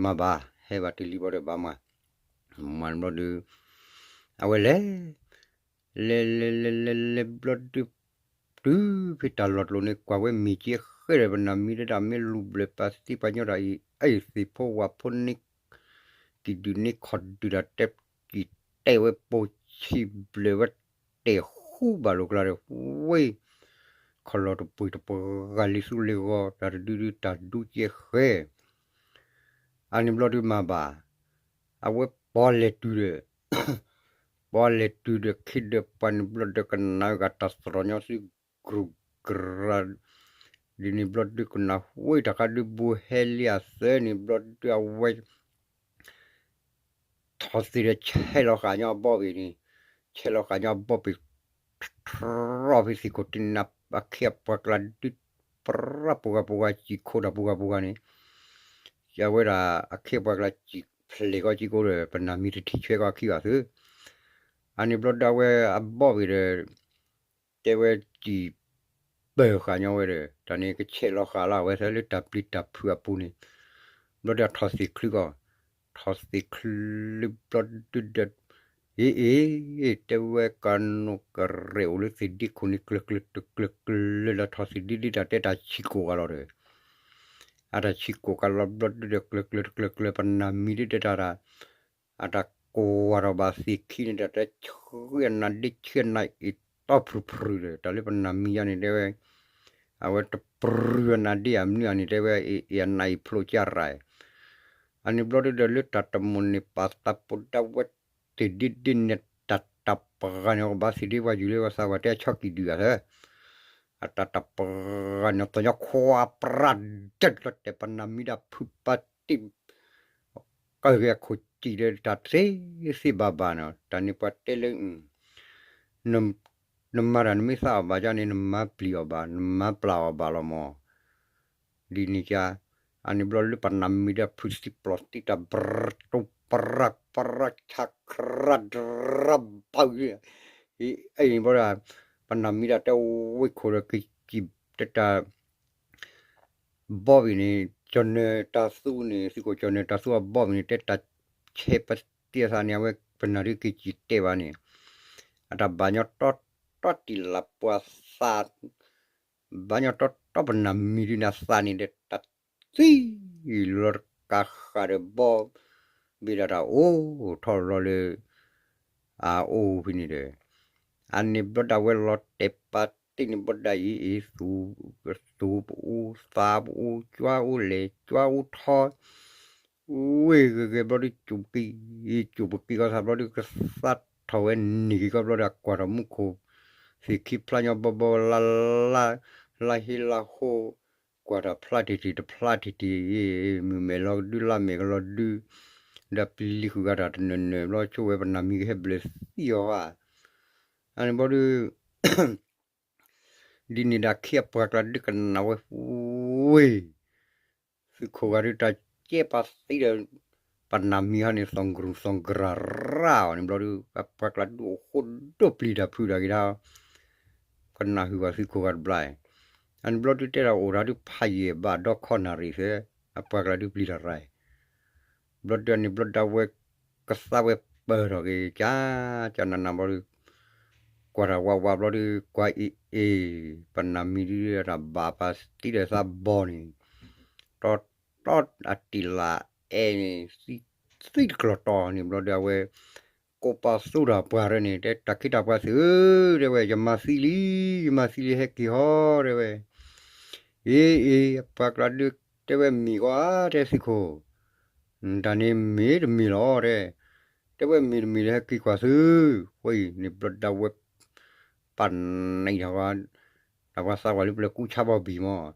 မၤဘၣ် ဟဲဘၣ်တ့ၢ်လံဘျီဒီးဘၣ်မၤ, မၤန့ၣ်ဘျီဒု, အဝဲလဲၤ, လဲၤလဲၤလဲၤလဲၤလဲၤဘျီဒု, တုၤဖဲတၢ်လီၢ်တလိၤန့ၣ် ကွၢ်ဝဲမ့ၢ်က့ဃဲဒီး ပနၢ်မံၤဒၣ်တၢ်မ့ၢ်လူၤဘျၢၣ်ပာ်သံပှၤညီတၢ်အံၤ အံၤသ့ၣ်ဖိဝၣ်ဖိန့ၣ် ကံၣ်ဒုၣ်န့ၣ်ခီၣ်ဒုၣ်တၢ်တဲကံၣ်တဲဝဲပိာ်ဆံးဘျၢၣ်ဝဲတဲာ်ဃူဘၣ်လိာ်ကျါဒီး ဝဲ ခီၣ်လီၢ်တပှ့ၤတပှၤဂၤလံသူလ့ၤဂီၤ တၢ်တဒုဒုတၢ်ဒူကဲဃဲ အန့ၣ်ဘျီဒုမၤဘၣ်, အဝဲပီၣ်လဲၣ်တုၤဒီး, ပီၣ်လဲၣ်တုၤဒီးခံဒီးပှၤန့ၣ်ဘျီဒီးကနၣ်ဂၤတၢ်သရီၣ်ညီသု ကြူၢ်ကြရၤ, ဒ်န့ၣ်ဘျီဒုကနၣ်ဝဲတၢ်ခါဒုဘိဟဲလံအသၢန့ၣ်ဘျီဒုအဝဲ ထီၣ်သ့ၣ်ဒီးဆဲးလီၤဃာ်ညီအဘီဘ့ၣ်န့ၣ်, ဆဲးလီၤဃာ်ညီအဘီဘ့ၣ်, ထီၣ်ဖဲသ့ၣ်ခိၣ်တနၢ်အခ့အပှၤကျါဒု ပရၣ်ပူၤဂၤပူၤဂၤစံၣ်ခိၣ်တၢ်ပူၤဂၤပူၤဂၤန့ၣ်, ယဝဲဒၣ်အခ့အပှၤကျါစံၣ်ဖျဲၣ်ဃီစံၣ်ကိၣ်ဒီး ပနၢ်မံၤတထံၣ်ဆွဲဃီခံဘၣ်သု, အန့ၣ်ဘျီဒုအဝဲအဘီဘ့ၣ်ဒီး တဲဝဲစံၣ်ပၢၢ်ဃာ်ညီဝဲဒီး တၢ်န့ၣ်ကဆဲးလီၤဃာ်လီၤအဝဲသ့ၣ်လၢတၢ်ပျံၤတၢ်ဖုးအပူၤန့ၣ်, ဘျီဒုအထီၣ်သ့ၣ်ချုးကီး, ထီၣ်သ့ၣ်ချုးဘျီဒုဒီး, အ့ၣ်အ့ၣ်, တဲဝဲကနိးကရဲၣ်အိၣ်လၢသ့ၣ်ဒ့ခိၣ်န့ၣ် ကျၢၤကျၢၤတကျၢၤကျၢၤလၢထီၣ်သ့ၣ်ဒ့ဒ့တၢ်တဲတၢ်ဆံးကိာ်ဂၤလီၤဒီး, အတၢ်ဆံးကိာ်ကလီၤဘျီဒုဒီးကျၢၤကျၢၤတကျၢၤကျၢၤ ပနၢ်မံၤဒုတဲတၢ်, အတၢ် ကွၢ်ထီၣ်ဘၣ်သ့ၣ်ခံန့ၣ်ဒီး တၢ်ဆှံအနါဒ့ဆှံအနါအ့ၣ်တီဖျုးဖျုးဒီး တၢ်လၢပနၢ်မံယါန့ၣ်တဲဝဲ, အဝဲတပရူၤအနါဒ့အမနုၤအန့ၣ်တဲဝဲအ့ၣ်အနါအ့ၣ်ဖျိကၢ်ရၤ အန့ၣ်ဘျီဒုဒီးလၢတၢ်တမိၣ်န့ၢ်ပာ်သးပူၤဒၣ်ဝဲသ့ၣ်ဒ့ဒ့န့ၣ် တၢ်တပှၢ်န့ၣ် ကဘၣ်သ့ၣ်ဒ့ပှၤယူၤလၢပှၤသးပှၢ်တဲ အဆီၣ်ကံၣ်ဒုၣ်ဂၤသၢ, အတၢ်တပှၢ်န့ၣ် သညီခွါပြးဒၢးလီၤတဲာ် ပနၢ်မံဒၣ်ဖုပာ်တံၢ် ကၢၢ်က့ၤအခိၣ်စံၣ်ဒီးတၢ်သ့သ့ဘၣ်ဘၣ်နီၤ တၢ်န့ၣ်ပှၤတဲလၢ နမၤတၢ်နမ့ၢ်သးအီၣ်ဘၣ်ဒ်န့ၣ် နမၤပျံၤအီၣ်ဘၣ် နမၤပျၢ်အီၣ်ဘၣ်လီၤမး ဒ်န့ၣ်ကါ, အန့ၣ်ဘျီလၢပနၢ်မံဒီးဖုသံပျီၢ်သံတၢ်ဘြတူၢ်ပရၢ်ပရၢ်ဆးခရၣ်ဒြၣ်ဘၣ်ဂ့ၤ, အန့ၣ်ဘျီဒီး ပနၢ်မံဒီးတဲဝ့ၢ်ခိၣ်ဒီးကကံၣ်တဲတၢ် ဘီဘ့ၣ်န့ၣ် ကၠီၤနၢၤတၢ်သူန့ၣ် သုးခိၣ်ကၠီၤနၢၤတၢ်သူအဘီဘ့ၣ်န့ၣ် တဲတၢ်ဆဲးပသ့အသးန့ၣ် အဝဲပနၢ်ဒုးက့ၤစံၣ်တဲာ်ဘၣ်န့ၣ်, အတၢ်ဘၣ်ညီတီတီတံၢ်လၢပှၤသး ဘၣ်ညီတီတီပနၢ်မံဒုးန့ၣ် အသးန့ၣ်ဒီးတၢ်သံလီၤတကးဃာ်ဒီးဘီဘ့ၣ်ဒီးတၢ်အိၣ်ထီၣ်လီၤလၢ အအိၣ်ဖဲန့ၣ်ဒီး အန့ၣ်ဘျီဒၣ်ဝဲလီၤတဲာ်ပာ်တ့ၢ်န့ၣ်ဘျီဒၣ်အံၤအံၤ သူပအူသးပအူ ကွၢ်အူလဲၤ ကွၢ်အူထီ ဝ့ၢ်ဂ့ၤဂ့ၤဘျီဒုး ကၠူးပကံၢ် ကၠူးပကံၢ်ကီၢ်သးဘျီဒုး ကသးထီၣ်ဝဲန့ၢ်က့ၤကီၢ်ဘျီဒုး အကွၢ်ထီၣ်မူခိၣ် သ့ၣ်ခံဖျါညီဘီဘီလါလါ လါဟ့လါဟိ ကွၢ်တၢ်ဖျါတံၢ်တံၢ်တဖျါတံၢ်တံၢ် မုၢ်မဲာ်လီၤကဒုလါမဲာ်ကလီၤဒု ဒီးပျံၤဃုာ်ဂၤတၢ်တနၢၤနၢၤဘျီ ဆိဝဲပနၢ်မံကဟဲဘျၢသံအီၤဧါ အန့ၣ်ဘျီဒုး ဒ်န့ၣ်ဒီးခံအပှၤကျါဒုးကနၣ်ဝဲဝ့ၢ် သုးခိၣ်ဂၤဒုးတၢ်ကဲပာ်သံဒီး ပနၢ်မံဟီန့ၣ် သီၣ်ကရူၢ်သီၣ်ကရၢ်ရၢ်အီၤန့ၣ်ဘျီဒုး အပှၤကျါဒုးအိၣ်ဃိဒိၣ်ပျံၤတၢ်ဖုးတၢ်က့ၤဒီး ကနၣ်ဟုၣ်ဘၣ်သုးခိၣ်ဂၤတဘျီ အန့ၣ်ဘျီဒုးတဲတၢ်အိၣ်တၢ်ဒုးဖးယံာ်ဘၣ်ဒီခီနၣ်ရံၣ်သၢ အပှၤကျါဒုးပျံၤတၢ်ရၢ် ဘျီဒုးန့ၣ်ဘျီဒၣ်ဝဲ ကသးဝဲပၢၢ်ထီၣ်က့ၤ ကၠါ ကၠါနးနးဘျီဒုး ကွၢ်တၢ်ဝးဝးဘျီဒုး ကွၢ်အ့ၣ်အ့ၣ် ပနၢ်မံဒုးတၢ်ဘၣ်ပာ်သံဒီးသးဘီန့ၣ် တီတီအတံၢ်လၢအဲၣ်န့ၣ် သံတကျီၢ်တီၤန့ၣ်ဘျီဒုးအဝဲ ကိးပာ်သူၣ်တၢ်ပှၤရၢန့ၣ် တဲတၢ်ခ့တၢ်ပှၤသုးဧၢ တဲဝဲ ယမၤသံလံ ယမၤသံလံဟဲက့ၤဟီ တဲဝဲ အ့ၣ်အ့ၣ် အပှၤကျါဒုး တဲဝဲမ့ၢ်ကွၢ် တဲသုးခိၣ် တၢ်န့ၣ်မ့ၢ်တမ့ၢ်လီၤ တဲ တဲဝဲမ့ၢ်တမ့ၢ်လၢဟဲက့ၤကွၢ်သုး ဃိအံၤန့ၣ်ဘျီဒၣ်ဝဲ ပာ်နံၣ်ထီၣ်ဂီၤ တၢ်ပှၤသးဝးလၢပျၢၤကူဆါဘီဘံၣ်မး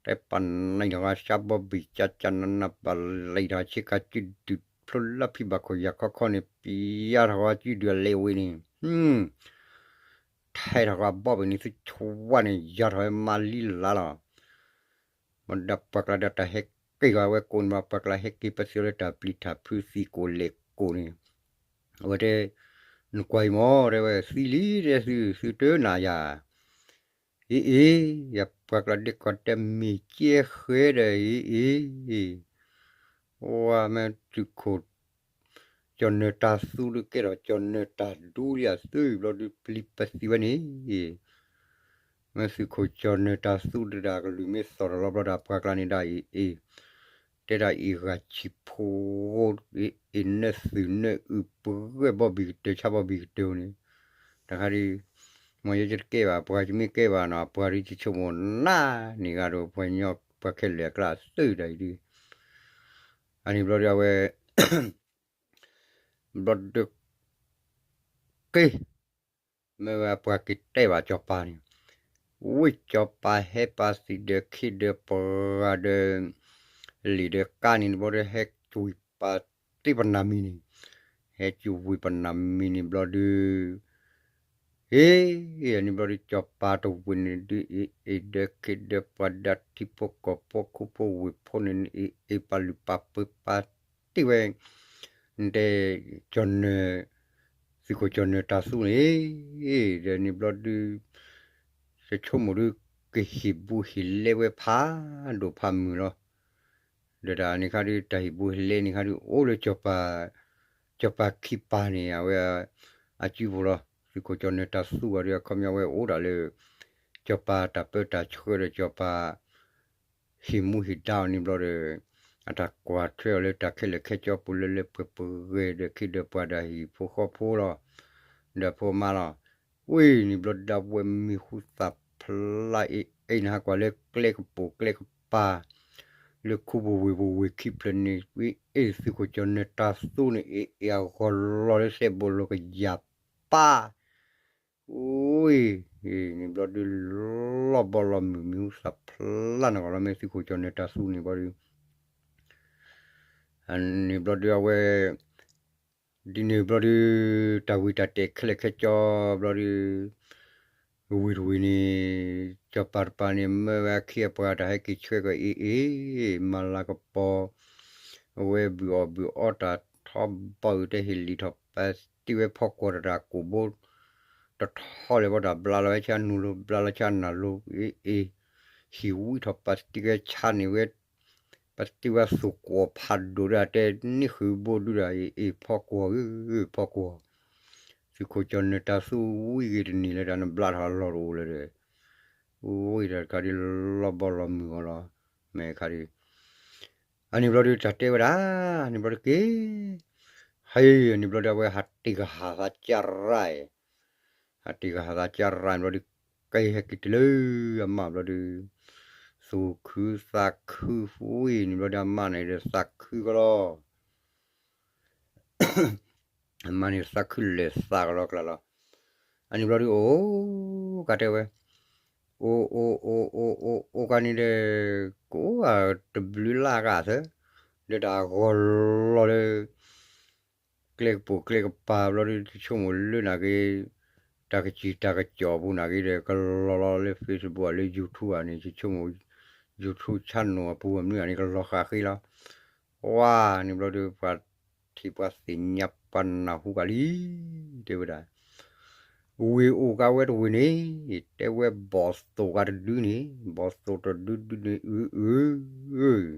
တဲပာ်နံၣ်ထီၣ်ဂီၤဆါဘီဘံၣ် ကၠါကၠါနးနး ပာ်လံထီၣ်ဆ့ကၤစုဒုၣ် ဖျိလၢဖံဘၣ်ခိၣ်ယၤခီခီန့ၣ် ပျံၤယါထီၣ်ဂီၤစုဒုၣ်အလဲၤဝံၤန့ၣ် ထဲးထီၣ်ဂီၤဘီဘံၣ်န့ၣ် သုဆိဝါန့ၣ် ယါထီၣ်ဝဲမၤလံလါလီၤ မ့ၢ်ဒၣ်ပှၤကျါဒီးတၢ်ဟဲက့ၤဂီၤဝဲကိးန့ၣ်ဘၣ် ပှၤကျါဟဲက့ၤပသံးလၢတၢ်ပျံၤတၢ်ဖုးသံးကိးလဲၤကိးန့ၣ် အဝဲတဲ နကွၢ်အံၤမး တဲဝဲ သံလံ တဲသု သုတနၢ်ယၤ အ့ၣ်အ့ၣ် ယပှၤကျါဒဲးကီၢ်တဲမ့ၢ်ကဲဃဲဒီး အ့ၣ်အ့ၣ် ဝါမ့ၢ်သုးခိၣ် ကၠီၤနၢၤတၢ်သူဒုးကဲထီၣ် ကၠီၤနၢၤတၢ်ဒူလံအသုဘျီဒုးပျံၤပသံးဝဲန့ၣ် မ့ၢ်သုးခိၣ်ကၠီၤနၢၤတၢ်သူဒုးဒီးကလုၢ်မ့ၢ်သီၣ်ထီၣ်လီၤဘျီဒီး ပှၤကျါန့ၣ်ဒၣ်အံၤအ့ၣ် တဲဒၣ်အ့ၣ်ဂၤဆံးဖိ အ့ၣ်နၢသုးနၢအုးပှဲၤဘီဘံၣ်ကတၢၢ်ဆါဘီဘံၣ်ကတၢၢ်န့ၣ် တခါဒုး မ့ၢ်ယဲယတကဲဘၣ် ပှၤယမ့ၢ်ကဲဘၣ်နီၤ ပှၤဒုးယဆိကမိၣ်နၤန့ၣ်ဂၤဒီး ပှၤညီပှၤခဲလၢာ်အကျါသုးတၢ်အံၤဒုး အန့ၣ်ဘျီဒုးအဝဲ ဘျီဒုး က့ မ့ၢ်ဝဲပှၤက့ၤတဲဘၣ်စီၤပၤန့ၣ် ဝံၢ်စီၤပၤဟဲပာ်သံးဒီးခ့ဒီးပှၤဒီး လံာ်ဒီးကါန့ၣ် ဘျီဒုးဟဲကွံာ်ပာ်သံးပနၢ်မံန့ၣ် ဟဲကွံာ်ဝံၤပနၢ်မံန့ၣ်ဘျီဒုး အ့ၣ်န့ၣ်ဘျီဒုး စီၤပၤတဝ့ၢ်န့ၣ်ဒုး အ့ၣ်အ့ၣ်ဒီးခ့ဒီးပှၤဒီးထံဖိကီၢ်ဖိခိၣ်ဖိဝ့ၢ်ဖိန့ၣ် အ့ၣ်အ့ၣ်ပာ်လုၢ်ပာ်ပှ့ၤပာ်တ့ၢ်ဝဲ တဲ ကၠီၤနၢၤ သုးခိၣ်ကၠီၤနၢၤတၢ်သူန့ၣ် ဒီးန့ၣ်ဘျီဒုး ယဆိကမိၣ်ဒုး ကဟံၣ်ဘူးဟံၣ်လဲဝဲဖးဒိၣ်ဖးမုၢ်လီၤ. ဒီးတၢ်န့ၣ်ခါဒုး တၢ်ဟံၣ်ဘူးဟံၣ်လဲန့ၣ်ခါဒုး အိၣ်လၢစီၤပၤ စီၤပၤခံပၤန့ၣ် အဝဲ အစုပူၤလီၤ. သုးခိၣ်ကၠီၤနၢၤတၢ်သူဝဲဒုး အခီပညီဝဲအိၣ်ဒၣ်လၢ စီၤပၤတၢ်ပၢတၢ်ဆှၢဒီးစီၤပၤ ဟ့ၣ်မူဟ့ၣ်ဒါအီၤန့ၣ်ဘျီဒီး အတၢ်ကွၢ်ထွဲအီၤလၢတၢ်ခဲလၢာ်ခဲဆ့ပူၤလၢလၢပှဲၤပှဲၤဂ့ၤ ဒီးခ့ဒီးပှၤဒီးဟံၣ်ဖိဃီဖိလီၤ, ဒီးဖိမါလီၤ. ဝံၤန့ၣ်ဘျီဒုး အဝဲမံၤဟူသၣ်ဖျါအ့ၣ်အ့ၣ် နဟးကွၢ်လၢကျဲကပိာ်ကျဲကပၤ လၢခူပူၤဝ့ၢ်ပူၤဝ့ၢ်ခံဖျၢၣ်န့ၣ် အ့ၣ် သုးခိၣ်ကၠီၣ်နဲတၢ်သူန့ၣ် အ့ၣ်အ့ၣ်အဂီၢ်လီၤလၢစဲးဘိၣ်လိာ်ကယၢ်ပၢ် ဝံၤ န့ၣ်ဘျီဒုး လီၤဘီလီၤမုၢ် မံၤဟူသၣ်ဖျါနဂီၢ်လီၤ မ့ၢ်သုးခိၣ်ကၠီၣ်နဲတၢ်သူန့ၣ်ဘျီဒုး န့ၣ်ဘျီဒုးအဝဲ ဒ်န့ၣ်ဘျီဒုး တၢ်ဝံၤတၢ်တဲာ်ခဲလၢာ်ခဲဆ့ဘျီဒုး ဝ့ၢ်တဝ့ၢ်န့ၣ် စီၤပၤတပၤန့ၣ် မၢဝဲအခ့အပှၤတၢ်ဟဲက့ၤဆှၢကီးအ့ၣ်အ့ၣ် မၤလၤကပီၤ အဝဲဘုၣ်အီၣ်ဘုၣ်အီတၢ်ထီဘိအုး တဲဟ့ၣ်လံထီၣ်ပသံဝဲဖီကွီၢ်တၢ်ကိၣ်ဘိ တထီလၢၤဘၣ်တၢ်ဘျါလီၤဝဲဆၣ်နူၤလိၤ ဘျါလီၤဆၣ်နၢ်လိၤ အ့ၣ်အ့ၣ် ဟံၣ်ဝံထီၣ်ပသံဝဲဆၣ်န့ၣ်ဝဲ ပသံဝဲသူၣ်ကွီၢ်ဖးဒိၣ်ဒၣ် တဲန့ၢ်ဃုာ်ဘိဒုဒၣ် အ့ၣ်အ့ၣ် ဖီကွီၢ်ဧၢ ဖီကွီၢ်, သုးခိၣ်ကၠီၣ်နဲတၢ်သူဝံဂ့ၤတန့ၢ်လၢတၢ်နဘျါထီၣ်အလီၢ်တအိၣ်လၢၤဒီး, ဝံတၢ်တခါဒ်လီၤဘီလီၤမုၢ်အီၤလီၤ, မ့ၢ်ခါဒ် အန့ၣ်ဘျီဒုးတၢ်တဲဝဲဒၣ်, န့ၣ်ဘျီဒုးက့ၤ, ဟဲ န့ၣ်ဘျီဒုး အဝဲဟးတ့ၢ်ကဟၣ်သးကၢ်ရၢ်, ဟးတ့ၢ်ကဟၣ်သးကၢ်ရၢ်န့ၣ်ဘျီဒုး ကဲဟဲက့ၤတုၤလၢအမါဘျီဒုး, သူၣ်ခုသးခုဝံၤ န့ၣ်ဘျီဒုး အမါန့ၣ်ဒီးသးခုကလီၤ အမါန့ၣ်သးခုလဲၤသးကလီၤကျါလီၤ. အန့ၣ်ဘျီဒုး အိၣ်ကတဲဝဲ, အိၣ်အိၣ်အိၣ်အိၣ်အိၣ်အိၣ်ကန့ၣ်ဒီး, ကအိၣ်တဘျုးလၢ်ဂၤသၢ, ဒီးတၢ်ဂီၤလီၤလၢ ကျဲကပိာ်ကျဲကပၤဘျီဒုး တဆိကမိၣ်လၢနာ်က့, တၢ်ကစံၣ်တၢ်ကစီၣ်အပူၤနာ်က့ဒီး ကလီၤလီၤလၢ Facebook လၢ YouTube န့ၣ် ဆိကမိၣ် YouTube channel အပူၤအမနုၤန့ၣ် ကလီၤဃာ်ဃ့လီၤ. ဝါ န့ၣ်ဘျီဒုး ပှၤထံၣ်ပှၤသ့ၣ်ညါပှၤနၢ်ဟူကလံ, တဲဝဲဒၣ် ဝ့ၢ်အိၣ်ကးဝဲတဝ့ၢ်န့ၣ်, တဲဝဲဘီၣ်သိၣ်ကးတဒုန့ၣ်, ဘီၣ်သိၣ်တဒုဒုန့ၣ် အၢ အၢ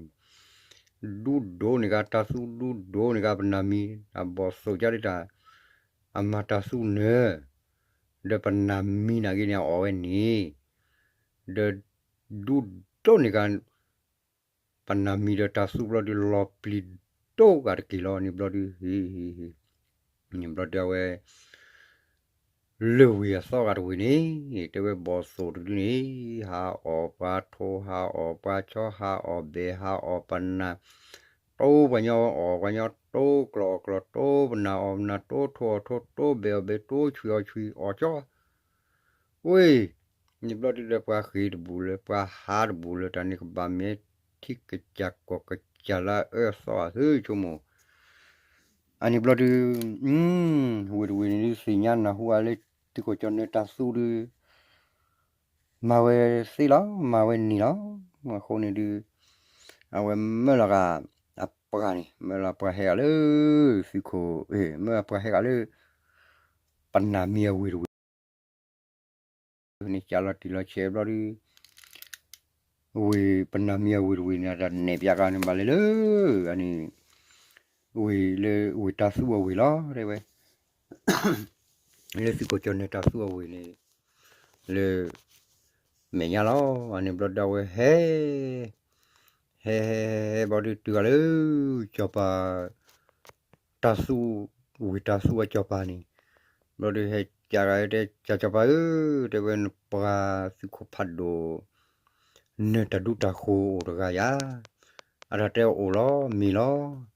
ဒူဒိၣ်န့ၢ်ကးတၢ်သူ ဒူဒိၣ်န့ၢ်ကးပနၢ်မံၤ, အဘီၣ်သိၣ်ကၢဒ်တၢ်, အမၤတၢ်သူနၢၤ, ဒီးပနၢ်မံၤနာ်က့န့ၣ် အအီၣ်ဝဲန့ၣ်, ဒီးဒူဒိၣ်န့ၢ်ကး ပနၢ်မံၤဒီးတၢ်သူဘျီဒုး လီၤပျံၤဒိၣ်ဂၤတက့ၢ်လီၤ. န့ၣ်ဘျီဒုး ဟ့ၣ် န့ၣ်ဘျီဒုးအဝဲ လၢဝ့ၢ်အသီဂၤတဝ့ၢ်န့ၣ်, တဲဝဲဘီၣ်သိၣ်တဒုန့ၣ်, ဟးအီၣ်ပှၤထိ ဟးအီၣ်ပှၤဆီ ဟးအီၣ်ဘဲၣ် ဟးအီၣ်ပနၢ်, တိပှၤညီအီၣ်ပှၤညီ တိကျီၣ်အီၣ်ကျီၣ် တိပနၢ်အီၣ်ပနၢ် တိထိအီၣ်ထိ တိဘဲၣ်အီၣ်ဘဲၣ် တိဆွံအီၣ်ဆွံ အီၣ်ကၠီ ဝ့ၢ်, န့ၣ်ဘျီဒုးဒီးပှၤဃ့ၢ်တဘူၣ်လၢ ပှၤဟးတဘူၣ်လၢ တၢ်န့ၣ်ကဘၣ်မ့ၢ်ထံကစၢ်ကီၢ်ကစၢ်လၢအအၢအသီအသုဆိကမိၣ်, အန့ၣ်ဘျီဒုး ဝ့ၢ်တဝ့ၢ်န့ၣ်ဒုးသ့ၣ်ညါနၢ်ဟူအါလၢ သုးခိၣ်ကၠီၣ်နဲတၢ်သူဒုး မၤဝဲသ့လီၤ မၤဝဲန့ၣ်လီၤ. အဃိန့ၣ်ဒုး အဝဲမၢလီၤဂာ် အပှၤန့ၣ် မၢလီၤပှၤဟဲဂာ်လၢ သုးခိၣ် မၢလီၤပှၤဟဲဂာ်လၢ ပနၢ်မံၤအဝ့ၢ်တဝ့ၢ် န့ၣ် ကးလီၤတံၢ်လီၤဆဲးဘျီဒုး ဝ့ၢ်ပနၢ်မံၤအဝ့ၢ်တဝ့ၢ်န့ၣ် တၢ်နဲၣ်ပၠးကန့ၣ်ဘၣ်လၢလၢ အန့ၣ် ဝ့ၢ်လၢဝ့ၢ်တၢ်သူအဝ့ၢ်လီၤ တဲဝဲ လၢသုးခိၣ်ကၠီၣ်နဲတၢ်သူအဝ့ၢ်န့ၣ် လၢ မဲာ်ညါလီၤ. အန့ၣ်ဘျီဒုးအဝဲဟဲ ဟဲ ဟဲ ဟဲ ဟဲ ဘျီဒုးတုၤဃီၤလၢ စီၤပၤ တၢ်သူ ဝ့ၢ်တၢ်သူအစီၤပၤန့ၣ် ဘျီဒုးဟဲကးဂၤတဲ ကၢ်စီၤပၤဧၢ, တဲဝဲနပှၤသုးခိၣ်ဖးဒိၣ် နတၢ်ဒူတၢ်ဃိၤအိၣ်တဂၤယၤ, အတၢ်တဲအိၣ်လီၤမ့ၢ်လီၤ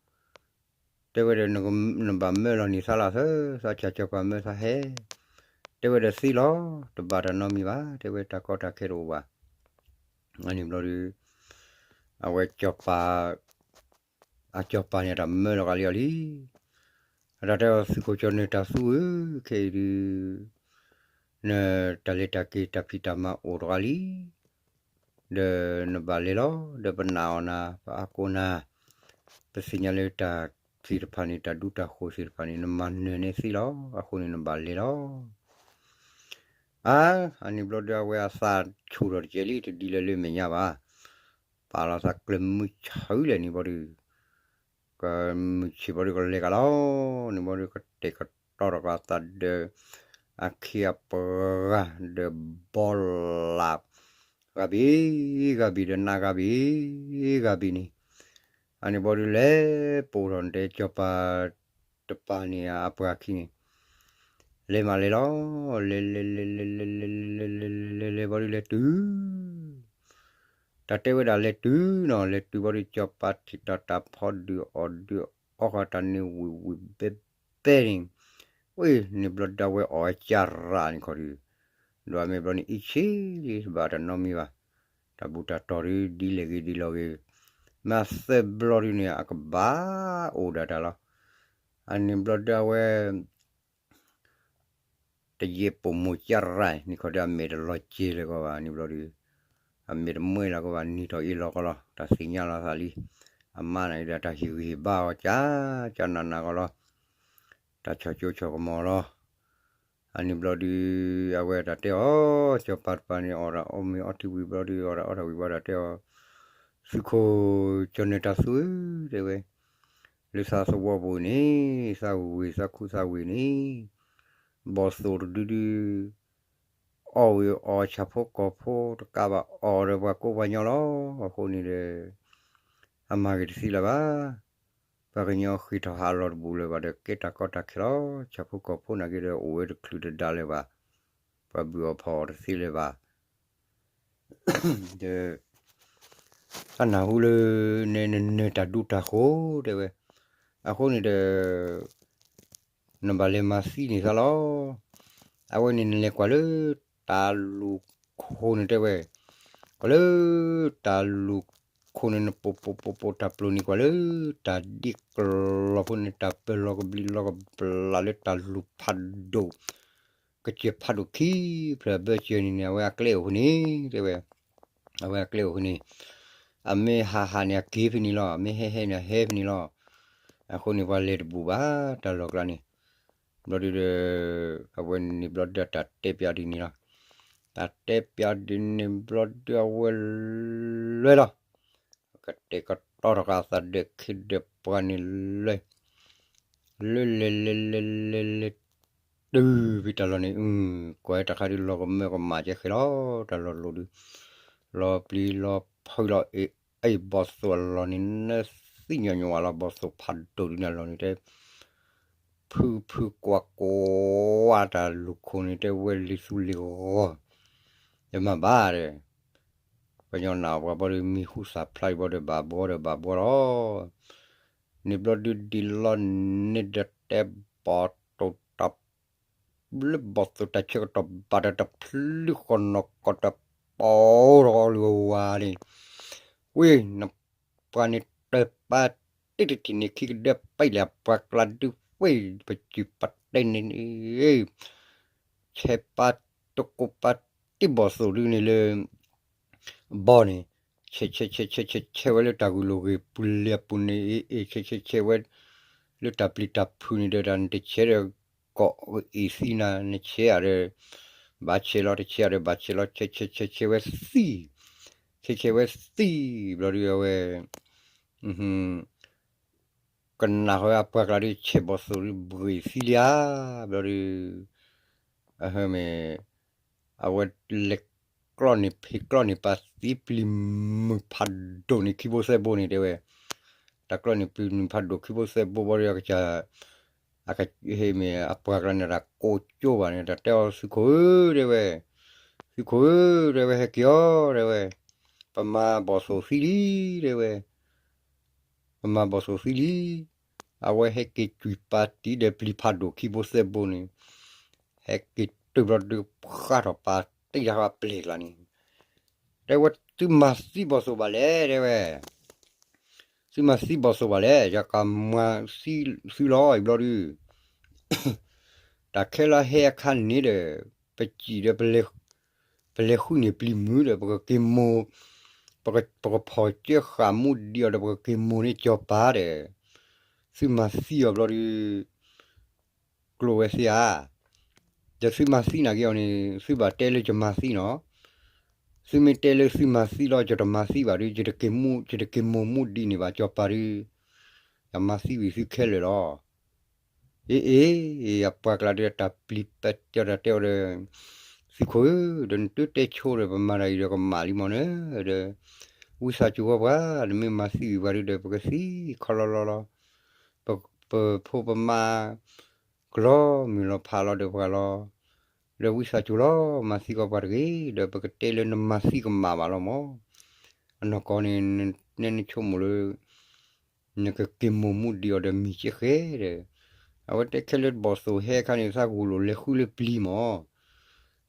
တဲဝဲဒီး နဘၣ်မၢလီၤန့ၢ်သးလီၤသၢ သးကၢ်စီၤပၤမၢသးဟဲ, တဲဝဲဒီးသ့လီၤ တဘၣ်တၢ်နီတမံၤဘၣ် တဲဝဲတၢ်ကီတၢ်ခဲတအိၣ်ဘၣ်. အန့ၣ်ဘျီဒုး အဝဲစီၤပၤ အစီၤပၤန့ၣ် အတၢ်မၢလီၤဂာ်လံအီၤလံ. အတၢ်တဲအီၤသုးခိၣ်ကၠီၣ်နဲတၢ်သူဧၢ, ခဲအံၤဒုး နတၢ်လဲၤတၢ်က့ၤတၢ်ဖံးတၢ်မၤအိၣ်တဂၤလံ ဒီးနဘၣ်လဲၤလီၤ ဒီးပနာ်အီၣ်နၤ ပအါကိးနၤ, ပသ့ၣ်ညါလၢတၢ်သ့ၣ်တဖၣ်န့ၣ် တၢ်ဒူတၢ်ဃိၤသ့ၣ်တဖၣ်န့ၣ် နမၤနၢၤန့ၢ်သ့လီၤ. အဃိန့ၣ်နဘၣ်လဲၤလီၤ. အါ အန့ၣ်ဘျီဒုးအဝဲအသးဆူၣ်ထီၣ်တကဲးလံ တဒ်လဲၣ်လၢမဲာ်ညါဘၣ်. ပာ်လီၤသးကျၢၤမုၢ်ဆၢလဲၣ်န့ၣ်ဘျီဒုး ကမုၢ်ဆ့ၣ်ဘျီဒုးကလဲၤကလီၤ န့ၣ်ဘျီဒုးကတဲာ်ကတီၤထီၣ်ကသးဒီး အခ့အပှၤဒီးဘီလၣ် ဂၤဘ့ၣ် ဂၤဘ့ၣ်ဒီးနးဂၤဘ့ၣ် ဂၤဘ့ၣ်န့ၣ် အန့ၣ်ဘျီဒုးလဲၤပိာ်ထီၣ်တဲ စီၤပၤတပၤန့ၣ်အပှၤခံန့ၣ် လဲၤမးလဲၤလီၤ, လဲၤလဲၤလဲၤလဲၤလဲၤလဲၤလဲၤလဲၤလဲၤလဲၤလဲၤလဲၤ ဘျီဒုးလဲၤတုၤ တၢ်တဲဝဲဒၣ်လဲၤတုၤနီၤ, လဲၤတုၤဘျီဒုး စီၤပၤထံၣ်တၢ်တၢ်ဖီဒုးအီၣ်ဒုးအီဃီတၢ်န့ၣ်ဝံၣ်ဝံၣ်ဘဲဘဲန့ၣ်, ဝဲန့ၣ်ဘျီဒုးအဝဲအီၣ်ဝဲကၢ်ရၣ်န့ၣ်ခီဒုး, ဒီးအမ့ၢ်ဘျီန့ၣ်အံးဆံးလံ ဘၣ်တၢ်နီတမံၤဘၣ်, တၢ်ဘူၣ်တၢ်တီၤဒုးဒ်လဲၣ်ဂ့ၤဒ်လဲၣ်ဂ့ၤ, မ့ၢ်သၢဘျီဒုးန့ၣ် အကဘၣ်အိၣ်ဒၣ်တၢ်လီၤ. အန့ၣ်ဘျီဒုးအဝဲ တယံာ်ပိာ်မိၢ်ကၢ်ရၣ်န့ၣ်ခီဒုး အမဲာ်တလီၤစ့လၢၤကီးဘၣ်န့ၣ်ဘျီဒုး, အမဲာ်တမှဲလၢၤကီးဘၣ် နံၤထီၣ်အ့ၣ်လီၤကီးလီၤ, တၢ်သ့ၣ်ညါလီၤသးလံ, အမါန့ၣ်ဒၣ်တၢ်ဟ့ၣ်ဂံၢ်ဟ့ၣ်ဘါအီၤကၢ်ကၢ်နးနးကီးလီၤ, တၢ်ဆီၣ်ကၠိဆီၣ်ကမီၤလီၤ. အန့ၣ်ဘျီဒုး အဝဲတၢ်တဲအီၤ, စီၤပၤတပၤန့ၣ် အီၣ်တၢ်အီၣ်မ့ၤအီထံဝံၤဘျီဒုး အီၣ်တၢ်အီၣ်တၢ်ဝံၤဘျီဒုးတဲအီၤ, သုးခိၣ် ကၠီၣ်နဲၣ်တၢ်သူဧၢ တဲဝဲ, လၢသးသဝီပူၤန့ၣ် သးဝ့ၢ်သးခူသးဝ့ၢ်န့ၣ် ဘီၣ်သိၣ်တဒုဒု အီၣ်ဝံၤအီၣ်ဆၣ်ဖိကီၢ်ဖိတကးဘၣ်အီၣ်ဒီးပှၤကိးပှၤညီလီၤ. အဃိန့ၣ်ဒီး အမၤဂ့ၤတသ့လၢၤဘၣ်. ပှၤကညီဃ့ၢ်ထီၣ်ဟးလီၤတဘူးလၢၤဘၣ်ဒီး ကဲတၢ်ကီတၢ်ခဲလီၤ. ဆၣ်ဖိကီၢ်ဖိနာ်က့ဒီး အိၣ်ဝဲတချုးတဒါလၢၤဘၣ်. ပှၤဘုၣ်အီၣ်ဖီၣ်အီၤတသ့လၢၤဘၣ်. ဒီး တၢ်နၢ်ဟူလၢ နနၢၤတၢ်ဒူတၢ်ဃိ တဲဝဲ. အဃိန့ၣ်ဒီး နဘၣ်လဲၤမၤသံန့ၢ်သးလီၤ. အဝဲန့ၣ်နလဲၤကွၢ်လၢ တၢ်လူၢ်ခိၣ်န့ၣ်တဲဝဲ, ကွၢ်လၢ တၢ်လူၢ်ခိၣ်န့ၣ် နပိာ်ပိာ်ပိာ်ပိာ်တၢ်ပျိၤန့ၣ် ကွၢ်လၢ တၢ်ဒ့ကလီၤဖိန့ၣ် တၢ်ပၢၢ်လီၤကဘျံးလီၤကဘျၣ်လၢတၢ်လူၢ်ဖးဒိၣ် ကစၢၢ်ဖးဒိၣ်ခံဖျၢၣ်ဘၢစၢၤန့ၣ်န့ၣ် အဝဲအကျဲအိၣ်ဖဲန့ၣ် တဲဝဲ. အဝဲအကျဲအိၣ်ဖဲန့ၣ်, အမ့ၢ်ဟးဟးန့ၣ် အက့ၤဖဲန့ၣ်လီၤ. အမ့ၢ်ဟဲဟဲန့ၣ် အဟဲဖဲန့ၣ်လီၤ. အဃိန့ၣ် ပှၤလဲၤတဘူးဘၣ် တၢ်လီၢ်ကျါန့ၣ်. ဘျီဒုဒီး အဝဲန့ၣ်ဘျီဒုတၢ်တဲပၠးဒ်န့ၣ်လီၤ. တၢ်တဲပၠးဒ်န့ၣ်ဘျီဒုအဝဲလဲၤလီၤ. ကတဲာ်ကတီၤထီၣ်ဃာ်အသးဒီးခ့ဒီးပှၤန့ၣ်လဲၤ လၢလဲၤလဲၤလဲၤလဲၤလဲၤ တုၤဖဲတၢ်လီၢ်န့ၣ် ကွၢ်တၢ်ခါဒုးလီၤကမၢကမၣ်ကဲဃဲလီၤ. တၢ်လီၢ်လိၤဒုး လီၤပျံၤလီၤဖုးလီၤအ့ၣ်အ့ၣ်ဘီၣ်သိၣ်အလီၢ်န့ၣ် နၢသံညီညီလီၤ. ဘီၣ်သိၣ်ဖးဒိၣ်ဒုးန့ၣ်အလီၢ်န့ၣ်တဲ ဖုဖုကွၢ်ကွၢ်တၢ်လူၢ်ခိၣ်န့ၣ် တဲဝဲလံၤသူလံၤဂီၤ ယမၤဘၣ်ဒီး ပှၤညီနၢ်ပှၤဘီဒုး မံၤဟူသၣ်ဖျါဘီဒီး ဘၣ်ဘှီဒီးဘၣ်ဘှီလီၤ. န့ၣ်ဘျီဒုဒ်လီၤန့ၣ်ဒီး တဲဘီၣ်တိၢ်တၢ် လၢဘီၣ်သိၣ်တၢ်ဆၢကတီၢ်ဘၣ်ဒီး တဖျုဃီနီၢ်ကီၢ်တပီၤထီၣ်လၢဝၤန့ၣ်, ဝ့ၢ် နပှၤန့ၣ်တၢ်ပာ်တ့ၢ်တထံၣ်န့ၣ် ခံကဒၢပာ်လၢအပှၤကျါဒုး ဝ့ၢ် ပစုပာ်တဲန့ၣ် ဆဲးပာ်တကိးပာ်တံၢ်ဘီၣ်သိၣ်ဒုန့ၣ်လၢ ဘီန့ၣ် ဆဲးဆဲးဆဲးဆဲးဆဲးဆဲးဝဲလၢတၢ်ဂုာ်လိာ်ဂ့ၤပူၤလဲၤအပူၤန့ၣ် အ့ၣ်အ့ၣ် ဆဲးဆဲးဆဲးဝဲ လၢတၢ်ပျံၤတၢ်ဖုးန့ၣ်ဒီး တၢ်နတဆဲးဒီး ကိးအ့ၣ်သံနၤ နဆဲးဧါဒီး ဘၣ်ဆဲးလီၤ တဆဲးဧါဒီး ဘၣ်ဆဲးလီၤ ဆဲးဆဲးဆဲးဆဲးဝဲသံ ဆဲးဆဲးဝဲသံ ဘျီဒုအဝဲ ကနၣ်ဃီအပှၤကျါဒုး ဆဲးဘီၣ်သိၣ်ဒုး ဘှ့ၣ်သံလံဧါ ဘျီဒုး အဟၢမ့ၢ် အဝဲလဲၤကျီၢ်န့ၣ်ဖံးကျီၢ်န့ၣ် ပာ်သံပျံၤမုၢ်ဖးဒိၣ်န့ၣ် ခံဘိသဲဘိန့ၣ်တဲဝဲ, တၢ်ကျီၢ်န့ၣ်ပျံၤမုၢ်ဖးဒိၣ်ခံဘိသဲဘိဘျီဒုး အကစၢ် အကဟ့ၣ်မ့ၢ်အပှၤကျါန့ၣ် တၢ်ကိးကၠိဘၣ်န့ၣ် တၢ်တဲအီၤ သုးခိၣ်ဧၢ တဲဝဲ, သုးခိၣ်ဧၢ တဲဝဲ ဟဲက့ၤအီၤ တဲဝဲ, ပမၤဘီၣ်သိၣ်သံလံ တဲဝဲ, ပမၤဘီၣ်သိၣ်သံလံ, အဝဲဟဲက့ၤကွံာ်ပာ်တံၢ်ဒီးပျံၤဖးဒိၣ်ခံဘိသဲဘိန့ၣ်, ဟဲက့ၤတုၤဘျီဒုး ဃၣ်ထီၣ်ပာ်တံၢ်တၢ်ဃာ်ပျဲၢ်ကျါန့ၣ်, တဲဝဲသုမၤသံဘီၣ်သိၣ်ဘၣ်လဲၣ် တဲဝဲ, သုမၤသံဘီၣ်သိၣ်ဘၣ်လဲၣ် ယကမၤသံသုလီၤ အံၤဘျီဒုး တၢ်ခဲလၢာ်ဟဲအခါန့ၣ်ဒီး ပစံးဒီး ပလဲၤဃုန့ၢ်ပျံၤမုၢ်ဒီး ပကက့ၤမိၢ်, ပကဖီၣ်ကၢဃာ်မူဒံးအီၤဒီး ပကက့ၤမိၢ်န့ၢ်စီၤပၤဒီး သုမၤသံအီၤဘျီဒုး ကျိၣ်ဝဲသ့ဧါ, ဒီးသုမၤသံနာ်က့အီၤန့ၣ် သုဘၣ်တဲလၢယမၤသံနီၤ, သုမ့ၢ်တဲလၢသုမၤသံလီၤ ယတမၤသံဘၣ်ဒုး ယတက့ၤမိၢ်မူဒံးန့ၣ်ဘၣ် စီၤပၤဒုး, ယမၤသံဝံၤသုခဲလၢာ်လီၤ. အ့ အ့ အပှၤကျါဒီးတၢ်ပျံၤပတဲတၢ်တဲအီၤဒီး, သုးခိၣ်ဧၢ, ဒီးနတတဲဆိဒီး ပမၤတၢ်အံၤဒီးကမၣ်လံမီၢ်န့ၣ်, ဒီး ဝံသးစူၤဝဲပှၤ, နမ့ၢ်မၤသံဝံၤပှၤဒုဒီး ပကသံခီလီလီလီၤ. ပဖိပမါ ကလီၤမုၢ်လီၤဖးလီၤဒီးပှၤလီၤ. ဒီးဝံသးစူၤလီၤ မၤသံကီးပှၤတဂ့ၤ, ဒီးပကတဲလၢနမၤသံကမၣ်ဘၣ်လီၤမၢ်. အနီၢ်ကီၢ်န့ၣ် နဆိကမိၣ်လၢ နကက့ၤမိၢ်မူဒံးအီၤဒီးမံၤကဲဃဲဒီး, အဝဲတဲခဲလၢဘီၣ်သိၣ်ဟဲအခါန့ၣ် သးဂုာ်လိာ်လဲၤဃုလၢပျံၤမၢ်.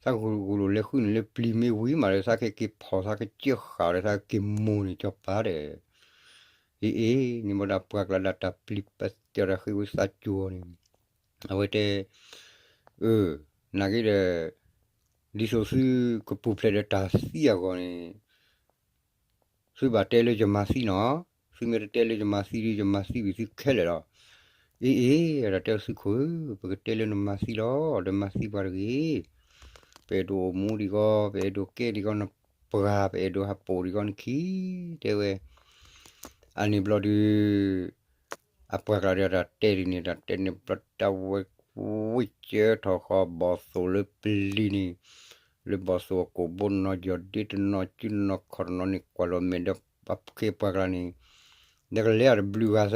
သးဂုာ်လိာ်လဲၤဃုန့ၣ်လၢပျံၤမ့ၢ်ဝံၤမးဒီး သးကက့ၤဖီၣ် သးကစၢဃာ်ဒီး သးကက့ၤမိၢ်န့ၣ် စီၤပၤဒီး အ့ၣ်အ့ၣ် န့ၣ်ဘၣ်ဒီးပှၤကျါဒၣ်တၢ်ပျံၤပသဲးဒီးဃ့ဝံသးစူၤအီၤန့ၣ်, အဝဲတဲ, အၢ, နာ်က့ဒီး ဒ်သိးသုကပူၤဖျဲးဒီးတၢ်သံအဂီၢ်န့ၣ် သုဘၣ်တဲလၢယမၤသံနီၤ, သုမ့ၢ်တတဲလၢယမၤသံဒီး ယမၤသံဝံၤသုခဲလၢာ်လီၤ. အ့ၣ်အ့ၣ် ဒီးတဲသုခိၣ်ဧၢ, ပကတဲလၢနမၤသံလီၤ, ဒီးမၤသံပှၤတဂ့ၤ. ပအဲၣ်ဒိးအိၣ်မူဒံးကီး, ပအဲၣ်ဒိးကဲဒံးကီးနပှၤ, ပအဲၣ်ဒိးဟးပိာ်ဒံးကီးနခံ, တဲဝဲ. အန့ၣ်ဘျီဒုး အပှၤကျါဒီးတၢ်တဲဒ်န့ၣ် တၢ်တဲန့ၣ်ဘျီဒုး အဝဲဝံၣ်စၢထီၣ်ဃီဘီၣ်သိၣ်လၢပျံၤန့ၣ်, လၢဘီၣ်သိၣ်အကိာ်ဘိနီၤ ယီၢ်ဒ့တနီၤ စုနီၤခီၣ်တနီၤန့ၣ် ကွၢ်လီၤမဲာ်ဒီးအခ့အပှၤကျါန့ၣ်, ဒီးကလဲၤအီၤတဘျုးဂၤသၢ,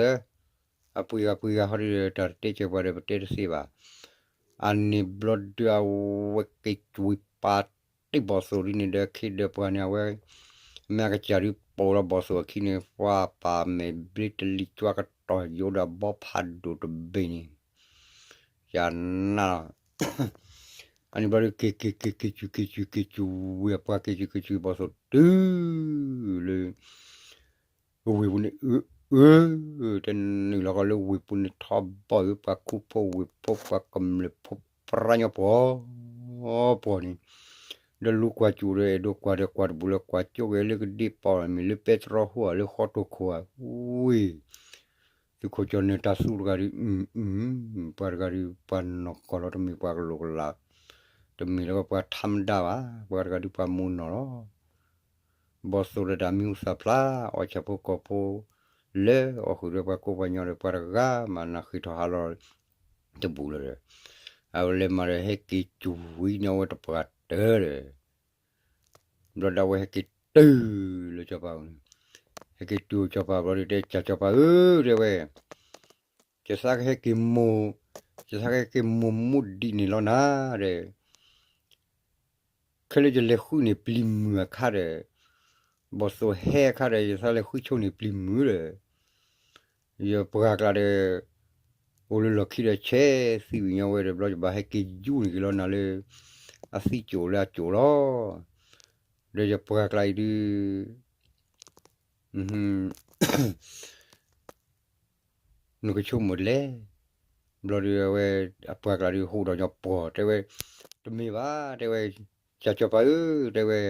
အပှ့ၤဂၤပှ့ၤဂၤဟီဒီး တၢ်တတဲစၢၤပှၤဒီး ပတဲတသ့ဘၣ်. အန့ၣ်ဘျီဒုး အဝဲက့ၤကွံာ်ပာ်တ့ၢ်ဘီၣ်သိၣ်ဒ်န့ၣ်ဒီး အခ့ဒီးပှၤန့ၣ် အဝဲ မ့ၢ်အကစၢ်ဒုးပိာ်လီၤဘီၣ်သိၣ်အခံန့ၣ် ပှၤပာ်မဲာ်ဘျ့တလံၤ ကွၢ်ကတီၢ်ယိဒီးဘီဖးဒိၣ်တဘ့ၣ်န့ၣ်, ယနၢ်လီၤ. အန့ၣ်ဘျီဒုး က့ၤက့ၤက့ၤက့ၤစူၤ က့ၤစူၤက့ၤစူၤဝံၤ အပှၤက့ၤစူၤက့ၤစူၤ ဘီၣ်သိၣ်တုၤလၢ ဝ့ၢ်ပူၤန့ၣ် အၢ အၢ, တနုာ်လီၤကီးလၢဝ့ၢ်ပူၤန့ၣ်ထီဘိၣ်ဧၢ, ပှၤခူဖိဝ့ၢ်ဖိ ပှၤကမျၢၢ်ဖိပြါညီပှီၤပှီၤန့ၣ်, ဒီးလူၤကွၢ်စူၤဒီး အဲၣ်ဒိးကွၢ်ဒီးကွၢ်တဘူးလၢ ကွၢ်ကၠိဂဲၤလၢကဒ့ပီၤ မ့ၢ်လၢပဲတြီဟိဧါ လၢဃီတိၢ်ခိၣ်ဧါ, ဝ့ၢ် သုးခိၣ်ကၠီၣ်နၢၤတၢ်သူတဂၤဒီး ပှၤတဂၤဒီး ပှၤနီၢ်ကီၢ်လီၤ တမ့ၢ်ပှၤကလိာ်ကလး, တမ့ၢ်လၢပှၤထါမဒါဘၣ်, ပှၤတဂၤဒီးပှၤမူနီၢ်လီၤ. ဘီၣ်သိၣ်ဒီးတၢ်မံၤဟူသၣ်ဖျါ အီၣ်ဆၣ်ဖိကီၢ်ဖိ လၢအီၣ်ဃုာ်ဒီးပှၤကိးပှၤညီဒီး ပှၤတဂၤမးနၢ်ဃ့ထီၣ်ဟါလီၤ တဘူးလီၤဒီး အဝဲလဲၤမၤဒီးဟဲက့ၤစူၤဝံၤန့ၣ် အဝဲတပှၢ်တၢၢ်ဒီး ဘျီဒၣ်ဝဲဟဲက့ၤတုၤလၢစီၤပၤအအိၣ်န့ၣ်, ဟဲက့ၤတုၤစီၤပၤဘျီဒီး တဲကၢ်စီၤပၤဧၢ တဲဝဲ, ယသးကဟဲက့ၤမိၢ်, ယသးကဟဲက့ၤမိၢ်မူဒံးန့ၣ်လီၤနၤဒီး ခဲလၢယလဲၤဃုန့ၢ်ပျံၤမုၢ်အခါဒီး, ဘီၣ်သိၣ်ဟဲအခါဒီး ယသးလဲၤဃုဆိန့ၢ်ပျံၤမုၢ်ဒီး, ယပှၤကျါဒီး အိၣ်လၢလီၢ်ခံဒီးဆဲးသံဝံၤညီဝဲဒီး ဘျီယဘၣ်ဟဲက့ၤယူန့ၢ်က့ၤလီၤနၤလၢ အသံကၠိၣ်လၢအကၠိၣ်လီၤ. ဒီးယပှၤကျါအံၤဒုး နကဆိကမိၣ်ဒ်လဲၣ်. ဘျီဒုးအဝဲ အပှၤကျါဒုးဟူးဒီးညီပှီၢ် တဲဝဲ, တမ့ၢ်ဘၣ် တဲဝဲ, ကၢ်စီၤပၤဧၢ တဲဝဲ, ယ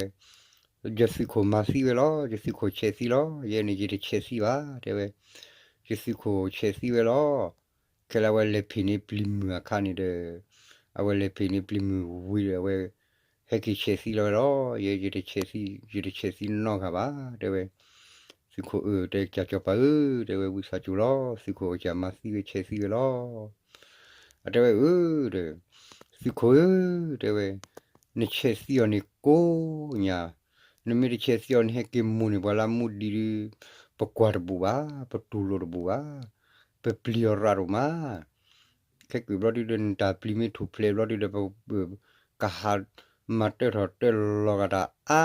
သုးခိၣ်မၤသံဝဲလီၤ, ယသုးခိၣ်ဆဲးသံလီၤ, ယဲန့ၣ်ယတဆဲးသံဘၣ် တဲဝဲ, ယသုးခိၣ်ဆဲးသံဝဲလီၤ. ခဲလၢာ်အဝဲလဲၤဖံးန့ၢ်ပျံၤမုၢ်အခါန့ၣ်ဒီး, အဝဲလဲၤဖံးန့ၢ်ပျံၤမုၢ်ဝံၤဒီး အဝဲ ဟဲက့ၤဆဲးသံလီၤဝဲလီၤ. ယဲယတဆဲးသံ, ယတဆဲးသံနီတဂၤဘၣ် တဲဝဲ. သုးခိၣ်အၢ တဲကၢ်စီၤပၤဧၢ တဲဝဲ ဝံသးစူၤလီၤ, သုးခိၣ်ကစၢ်မၤသံဝဲဆဲးသံဝဲလီၤ. အတဲဝဲအၢ ဒီး သုးခိၣ်ဧၢ တဲဝဲ, နဆဲးသံအီၤန့ၣ်ကိးညါ, နမ့ၢ်တဆဲးသံအီၤန့ၣ် ဟဲက့ၤမိၢ်န့ၢ်ပှၤလၢမူဒံးဒုး, ပကွၢ်တဘူးဘၣ်, ပတူၢ်လိာ်တဘူးဘၣ်, ပပျံၤအီၤရၣ်ဒိၣ်မး. ခဲက့ၤဘျီဒုးဒီး နတၢ်ပျံၤမ့ၢ်ထူၣ်ဖျဲးဘျီဒုးဒီး ပ ကဟးမၤတၢထီၣ်တၢလီၤဂာ်တၢ်အါ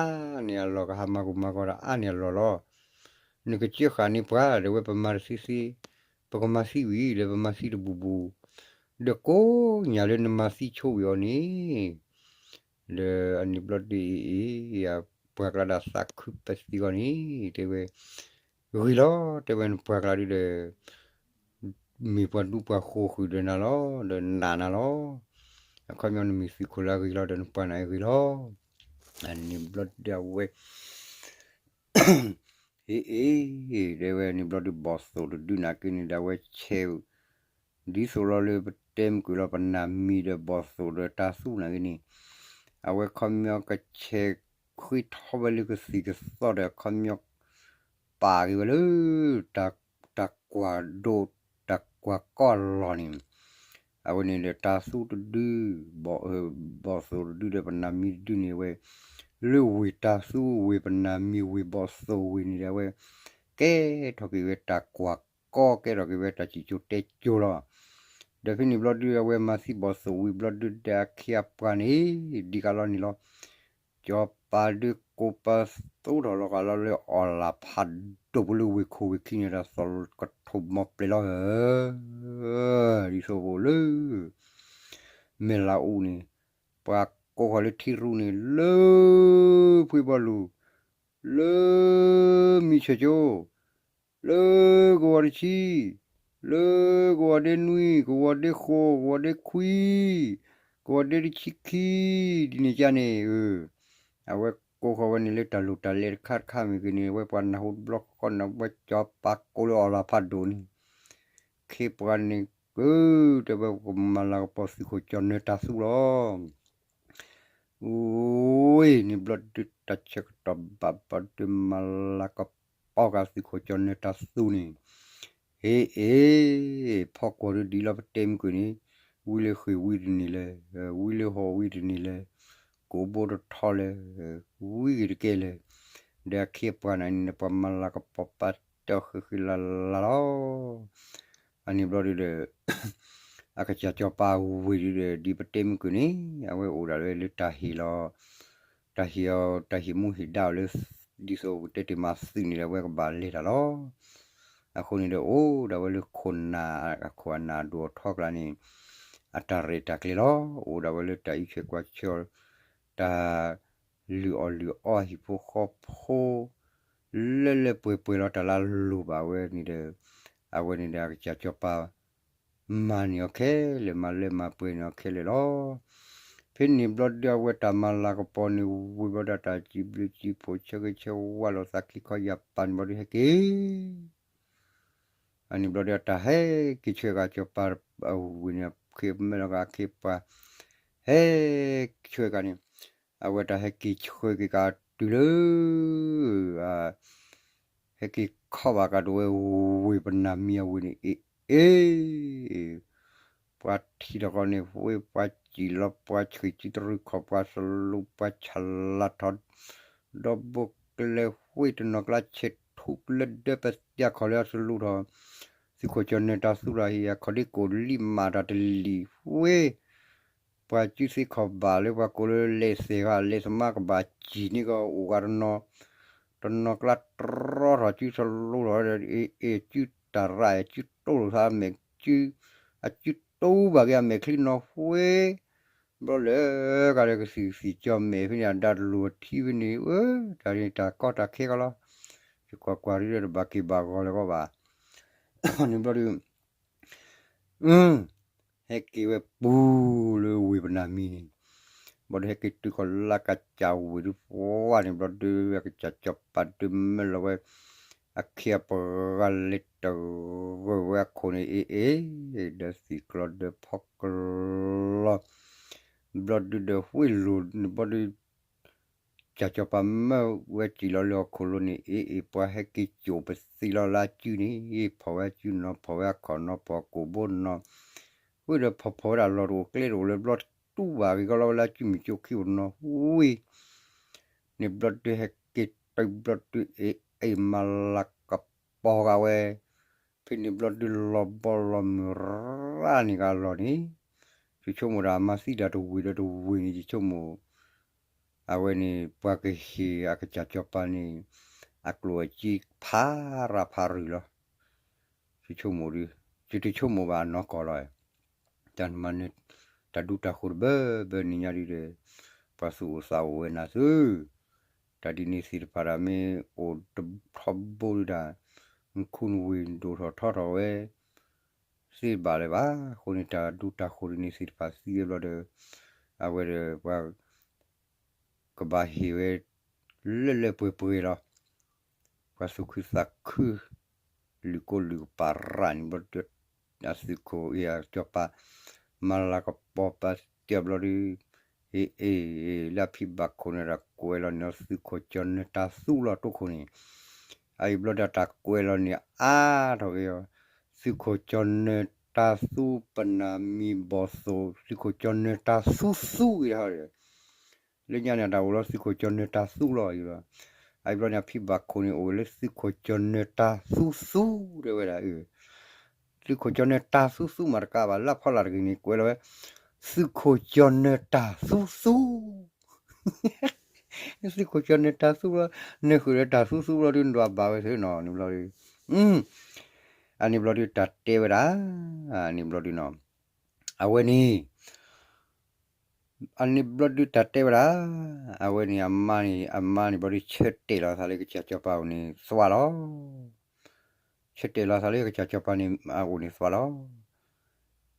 န့ၢ်အလီၢ်, ကဟးမၤကူမၤကီတၢ်အါန့ၢ်အလီၢ်လီၤ. နကစၢဃာ်န့ၢ်ပှၤ ဒီးဝဲပမၤတသ့သ့, ပကမၤသံဝံၤ ဒီးပမၤသံတဘူးဘူး, ဒီးကိးညါလၢနမၤသံဆိဝံၤအီၤန့ၣ်, ဒီးအန့ၣ်ဘျီဒုးအံၤ ပှၤကျါဒၣ်သးခုပသံဂီၢ်န့ၣ် တဲဝဲ, ဂ့ၤလီၤ တဲဝဲ နပှၤကျါဒုးဒီး မ့ၢ်ပှၤဒူပှၤဃိၤဃုာ်ဒီးနၤလီၤ, ဒီးနာ်နၤလီၤ. အခီပညီနမ့ၢ်သုးခိၣ်လၢအဂ့ၤလီၤ ဒီးနပှၤန့ၣ်အဂ့ၤလီၤ. အန့ၣ်ဘျီဒုးအဝဲ အ့ၣ်အ့ၣ် တဲဝဲန့ၣ်ဘျီဒုး ဘီၣ်သိၣ်တဒုနာ်က့န့ၣ်ဒီး အဝဲဆဲး ဒ်သိးလီၤလၢပတဲမုၢ်ကွံာ်လီၤ ပနၢ်မံၤဒီးဘီၣ်သိၣ်ဒီးတၤသူနာ်က့န့ၣ်, အဝဲခီပညီကဆဲးဃ့ထီၣ်ဝဲလၢကသံၣ်ကသီဒီး ခီပညီ ပာ်က့ၤဝဲလၢ တၢ်ကွၢ်ဒိၣ် တၢ်ကွၢ်ကီၢ်အလီၢ်န့ၣ်, အဝဲန့ၣ်ဒီးတၤသူတဒု ဘီၣ်သိၣ်တဒုဒီးပနၢ်မံၤတဒုန့ၣ် အဝဲ လၢဝ့ၢ်တၢ်သူဝ့ၢ်ပနၢ်မံၤဝ့ၢ်ဘီၣ်သိၣ်ဝ့ၢ်န့ၣ်ဒီး အဝဲကဲထီၣ်က့ၤဝဲတၢ်ကွၢ်ကီ ကဲထီၣ်က့ၤဝဲတၢ်စံၣ်ကၠိတဲကၠိလီၤ. ဒီးဖဲန့ၣ်ဘျီဒု အဝဲမၤသံဘီၣ်သိၣ်ဝံၤဘျီဒု ဒီးအခ့အပှၤန့ၣ် ဒ်ကလီန့ၣ်လီၤ. စီၤပၤဒုးကိးပသူထီၣ်လီၤကလီလၢအီၣ်လၢ်ဖးဒိၣ်ပူၤလၢဝ့ၢ်ခိၣ်ဝ့ၢ်ခံန့ၣ်ဒီး သီၣ်ကထိၣ်မီပျဲၤလီၤဧၢ ဒ်သိးဖိလၢ မဲာ်လးအူန့ၣ် ပှၤကိးဃီၤလၢထံရူၢ်န့ၣ် လၢဖှ့ဘီလူၤ လၢမံဆၢၣ်ကၠိ လၢကဝီၤတဆံ လၢကဝီၤဒ့နွံ ကဝီၤဒ့ဃိ ကဝီၤဒ့ခွံ ကဝီၤဒ့တဆံခံ ဒ်န့ၣ်ကန့ၣ် အဝဲကိးဃီၤဝဲန့ၣ်လၢတၢ်လိၣ်တၢ်လဲၤတခါတခါမ့ၢ်ဂ့ၤန့ၣ် အဝဲပှၤနၢ်ဟူတဘျီဃီန့ၣ် အဝဲစီၤပၤကိးလၢအီၣ်လၢ်ဖးဒိၣ်န့ၣ် ခ့ပှၤန့ၣ် တဲဝဲကမၤလၤကပီၤသုးခိၣ်ကၠီၣ်နၢၤတၢ်သူလီၤ. ဝံၤန့ၣ်ဘျီဒုတၢ်ဆၢကတီၢ်ဘၣ်ဘျီဒုမၤလၤကပီၤက့ၤသုးခိၣ်ကၠီၣ်နၢၤတၢ်သူန့ၣ် ဟ့ၣ်အ့ၣ် ဖီကွီၢ်ဒုဒ်လီၤပတဲမုၢ်ကွံာ်န့ၣ် ဝံလၢဃ့ၢ်ဝံတန့ၢ်လၢၤ ဝံလၢဟီၣ်ဝံတန့ၢ်လၢၤ ကိးဘိတထီလၢၤ ဝံဂ့ၤတကဲလၢၤ ဒီးအခ့အပှၤန့ၣ်န့ၣ် ပှၤမၤလၤကပီၤပာ်တၢၢ်ဃံးဃံးလၤလၤလီၤ. အန့ၣ်ဘျီဒုဒီး အကစၢ်စီၤပၤဝ့ၢ်ဒုဒီး ဒ်ပတဲမုၢ်ကွံာ်န့ၣ် အဝဲအိၣ်ဒၣ်လၢလၢတၢ်ဟ့ၣ်လီၤ တၢ်ဟ့ၣ်အီၤ တၢ်ဟ့ၣ်မူဟ့ၣ်ဒါအီၤလၢ ဒ်သိးပတဲတ့ၢ်မၤသုးန့ၣ်ဒီး အဝဲကဘၣ်လဲၤတၢ်လီၤ. အဃိန့ၣ်ဒီး အိၣ်ဒၣ်ဝဲလၢခိၣ်နၢ် အခိၣ်အနၢ်အဒိၣ်အထီကျါန့ၣ် အတၢ်ရဲၣ်တၢ်ကျဲၤလီၤ. အိၣ်ဒၣ်ဝဲလၢတၢ်အံးထွဲကွၢ်ဆၢ တၢ်လုၢ်အီၣ်လုၢ်အီဟံၣ်ဖိဃီဖိ လၢလၢပှဲၤပှဲၤလီၤတၢ်လၢအလိၣ်ဘၣ်ဝဲန့ၣ်ဒီး အဝဲန့ၣ်ဒီးအကစၢ်စီၤပၤ မၤန့ၢ်အီၤခဲလၢာ် မၤလၢမၤပှဲၤန့ၢ်အီၤခဲလၢာ်လီၤ. ဖဲန့ၣ်ဘျီဒုအဝဲတၢ်မၤလၤကပီၤန့ၣ်ဝံၤဘျီဒီး တၢ်စံးဘျုးစံးဖှိၣ်ဆၢဂ့ၤဆၢဝါလိာ်သးခံခီယၢ်ပၤန့ၣ်ဘျီဒုဟဲက့ၤ အန့ၣ်ဘျီဒီးတၢ်ဟဲက့ၤဆှၢက့ၤစီၤပၤအဝ့ၢ်န့ၣ် ခ့မဲာ်လီၤက့ၤအခ့ပှၤ ဟဲဆှၢက့ၤန့ၣ် အဝဲတၢ်ဟဲက့ၤဆှၢက့ၤက့ၤတုၤလၢ ဟဲက့ၤခီဘၣ်ကဒီးဝဲဝ့ၢ်ပနၢ်မံၤအဝ့ၢ်န့ၣ် အ့ၣ်အ့ၣ် ပှၤထံၣ်ထီၣ်ဃီန့ၣ် ဝ့ၢ်ပှၤစံၣ်လီၤ ပှၤဆှံၣ်စုတရူၢ်ခီၣ် ပှၤသလူးပှၤဆၣ်လၤထီၣ် ဒီးဘိကျဲဝ့ၢ်တနီၤကျါ ဆဲးထူၣ်လၢဒၢပသးခီၣ်လၢအသလူးထီၣ် သုးခိၣ်ကၠီၣ်နၢၤတၢ်သူလီၤ ဟံၣ်အခီၣ်ဒ့ကိၣ်လံမးတၢ်တလံာ်ဝ့ၢ် ပှၤစုသ့ခီၣ်ဘၣ်လၢပှၤကိးလၢလဲၤသဲးဂၤ လဲၤသမါကဘၣ်စံၣ်န့ၢ်ကီးအိၣ်ဂၤတနီၤ တနီၤကျါတြီထီၣ်စုသလူးထီၣ် အ့ၣ်အ့ၣ် စုတၢ်ရၣ် စုတိလိာ်သးမဲာ် စု အစုတူဘၣ်က့ၤအမဲာ်ချံနီၤဝ့ၢ် ဘျီလၢကဒီးကသံၣ်ကသံၣ်ကၠီမဲာ်ဖဲန့ၣ် အဒါတလိၤအထံဖဲန့ၣ် အၢ တၢ်န့ၣ်တၢ်ကီတၢ်ခဲကီလီၤ ယကွၢ်ကွၢ်ဒုဒီးတဘၣ်က့ၤဘၣ်ဂီၤလၢၤကီးဘၣ် န့ၣ်ဘျီဒု ဟဲက့ၤဝဲပူၤလၢဝ့ၢ်ပနၢ်မံၤန့ၣ် ဘျီဒုဟဲက့ၤတုၤကီၢ်လၢကစၢ်ဝ့ၢ်ဒုပှၤန့ၣ် ဘျီဒုအကစၢ်စီၤပၤဒုမၢလီၤဝဲ အခ့အပှၤဂၤလဲၤတဂၢၢ်ဝဲအခိၣ်န့ၣ် အ့ၣ်အ့ၣ် ဒီးသံၣ်ကျီဒီးဖီကျီ ဘျီဒုဒီးဝ့ၢ်လိၤန့ၣ် ဘျီဒု ကစၢ်စီၤပၤမၢဝဲစံၣ်လီၤလၢဟီၣ်ခိၣ်လိၤန့ၣ် အ့ၣ်အ့ၣ် ပှၤဟဲက့ၤစိာ်ပသံလီၤလၢအစုန့ၣ် ဖီၣ်ဝဲအစုနီၤ ဖီၣ်ဝဲအခီၣ်နီၤ ဖီၣ်ကိၣ်ဘိနီၤ ဝ့ၢ်ဒီးဖီၣ်ဖီၣ်ဝဲဒၣ်လီၢ်တအိၣ်ကျဲတအိၣ်လၢဘျီတူၢ်ဘၣ်ဂ့ၤကီလီၤဝဲလၢအစုမုၢ်ကၠိခံအိၣ်နီၤဝ့ၢ် န့ၣ်ဘျီဒုဟဲက့ၤတုၤဘျီဒု အ့ၣ်အ့ၣ် မၤလၤကပီၤဂၤဝဲ ဖဲန့ၣ်ဘျီဒုလီၤဘီလီၤမုၢ်ရၣ်န့ၣ်ဂၤလီၤန့ၣ် ယဆိကမိၣ်ဒၣ်မၤသံဒၣ်တဝ့ၢ်ဒီးတဝ့ၢ်န့ၣ် ယဆိကမိၣ် အဝဲန့ၣ် ပှၤကဟ့ၣ်အကစၢ်စီၤပၤန့ၣ် အကျိၣ်အစ့ဖးရၣ်ဖးရုၢ်လီၤ. ယဆိကမိၣ်ဒု ယတဆိကမိၣ်ဘၣ်အနီၢ်ကီၢ်လီၤ. တၢ်မၤနၢၤ တၢ်ဒူတၢ်ဃိၤတဘၢဘၢန့ၣ်ညါဒုဒီး ပှၤသူၣ်အိၣ်သးအိၣ်ဝဲနၤသု တၢ်ဒ်န့ၣ်သ့ၣ်တဖၣ်ဒၣ်မ့ၢ်အိၣ်တထီဘိဒုဒၣ် နခူနဝ့ၢ်ဒိၣ်ထီၣ်ထီထီၣ်ဝဲ သ့ဘၣ်လၢၤဘၣ်. အဃိန့ၣ် တၢ်ဒူတၢ်ဃိၤဒ်န့ၣ်သ့ၣ်တဖၣ်သံဝဲဘျီဒီး အဝဲဒီးပှၤ ကဘၣ်ဟ့ၣ်ဝဲ လၢလၢပှဲၤပှဲၤလီၤ. ပှၤသူၣ်ခုသးခု လုၢ်ကိလုၢ်ကပၤရၣ်န့ၣ်ဘျီဒီး အသုးခိၣ်အံၤအစီၤပၤ မၤလၤကပီၤပာ်စၢၤဘျီဒီး အ့ၣ်အ့ၣ် လၢအဖံဘၣ်ခိၣ်န့ၣ်ဒီးကွဲးလီၤန့ၣ် သုးခိၣ်ကၠီၣ်နၢၤတၢ်သူလီၤတိခိၣ်န့ၣ် အအံၤဘျီဒီးတၢ်ကွဲးလီၤန့ၣ်အါထီၣ်က့ၤအီၤ သုးခိၣ်ကၠီၣ်နၢၤတၢ်သူပနၢ်မံၤဘီၣ်သိၣ် သုးခိၣ်ကၠီၣ်နၢၤတၢ်သူသူဂ့ၤဟီဒီး လၢညါန့ၣ် တၢ်အိၣ်လီၤသုးခိၣ်ကၠီၤနၢၤတၢ်သူလီၤအံၤလီၤ. အအံၤဘျီန့ၣ် အဖံဘၣ်ခိၣ်န့ၣ် အိၣ်ဝဲလၢသုးခိၣ်ကၠီၤနၢၤတၢ်သူသူ တဲဝဲဒၣ်, သုးခိၣ်ကၠီၤနၢၤတၢ်သူသူမးတကးဘၣ် လၢဖီလာ်တဂ့ၤန့ၣ် ကွဲးလီၤဝဲ သုးခိၣ်ကၠီၤနၢၤတၢ်သူသူ သုးခိၣ်ကၠီၤနၢၤတၢ်သူလီၤ, နၢၤဃုာ်ဒီးတၢ်သူသူလီၤဒုး နဒွးဘၣ်ဝဲသ့နီၤ န့ၣ်ဘျီဒုး, အန့ၣ်ဘျီဒုးတၢ်တဲဝဲဒၣ်, အန့ၣ်ဘျီဒုးနီၤ, အဝဲန့ၣ် အန့ၣ်ဘျီဒုးတၢ်တဲဝဲဒၣ်, အဝဲန့ၣ် အမါန့ၣ်ဘျီဒုး ဆၢတဲာ်လီၤသးလၢကစၢ်စီၤပၤအိၣ်န့ၣ်သွါလီၤ. ဆၢတဲာ်လီၤသးလၢကစၢ်စီၤပၤန့ၣ်အအိၣ်န့ၣ်သွါလီၤ.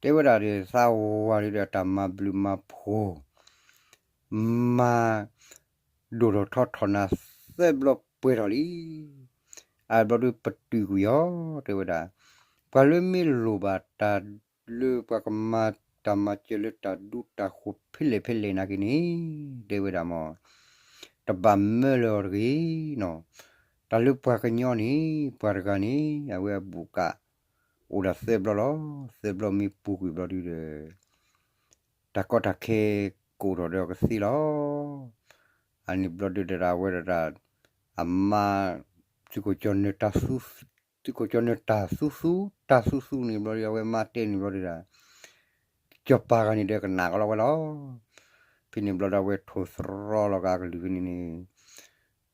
တဲဝဲဒၣ်ဒီး သးဝၤဒုးဒီး တၢ်မၤဘျုးမၤဖှိၣ် မၤ ဒိၣ်ထီၣ်ထီထီၣ်နၤသၢဘျီပှဲၤထီၣ်လံ. အဘျီဒုးပတုာ်ကွံာ်အီၤ တဲဝဲဒၣ်, ပှၤလၢမ့ၢ်လိၣ်ဘၣ်တၢ်လၢပှၤကမၤတၢ်မၤစၢၤလၢတၢ်ဒူတၢ်ဃိၤဖဲလဲၣ်ဖဲလဲၣ်နာ်က့န့ၣ်, တဲဝဲဒၣ်မ့ၢ် တဘၣ်မၢလၢအီၤတဂ့ၤနီၤ. တၢ်လၢပှၤကညီန့ၣ် ပှၤတဂၤန့ၣ် အဝဲအဘူးကၣ် အိၣ်ဒၣ်သၢဘျီလီၤ. သၢဘျီမ့ၢ်ပူၤကွံာ်ဘျီဒုးဒီး တၢ်ကီတၢ်ခဲကအိၣ်ထီၣ်ဒီးကသ့လီၤ. အန့ၣ်ဘျီဒုးတဒၣ်ဝဲဒၣ် အမါ သုးခိၣ်ကၠီၤနၢၤတၢ်သူ သုးခိၣ်ကၠီၤနၢၤတၢ်သူသူ တၢ်သူသူန့ၣ်ဘျီဒုး အဝဲမါတဲန့ၣ်ဘျီဒုးဒီး စီၤပၤဂၤန့ၣ်ဒီးကနၣ်ကလီဝဲလီၤ. ဖဲန့ၣ်ဘျီဒုးအဝဲထိၣ်သရီလီၤက့ၤအကလုၢ်ဖဲန့ၣ်န့ၣ်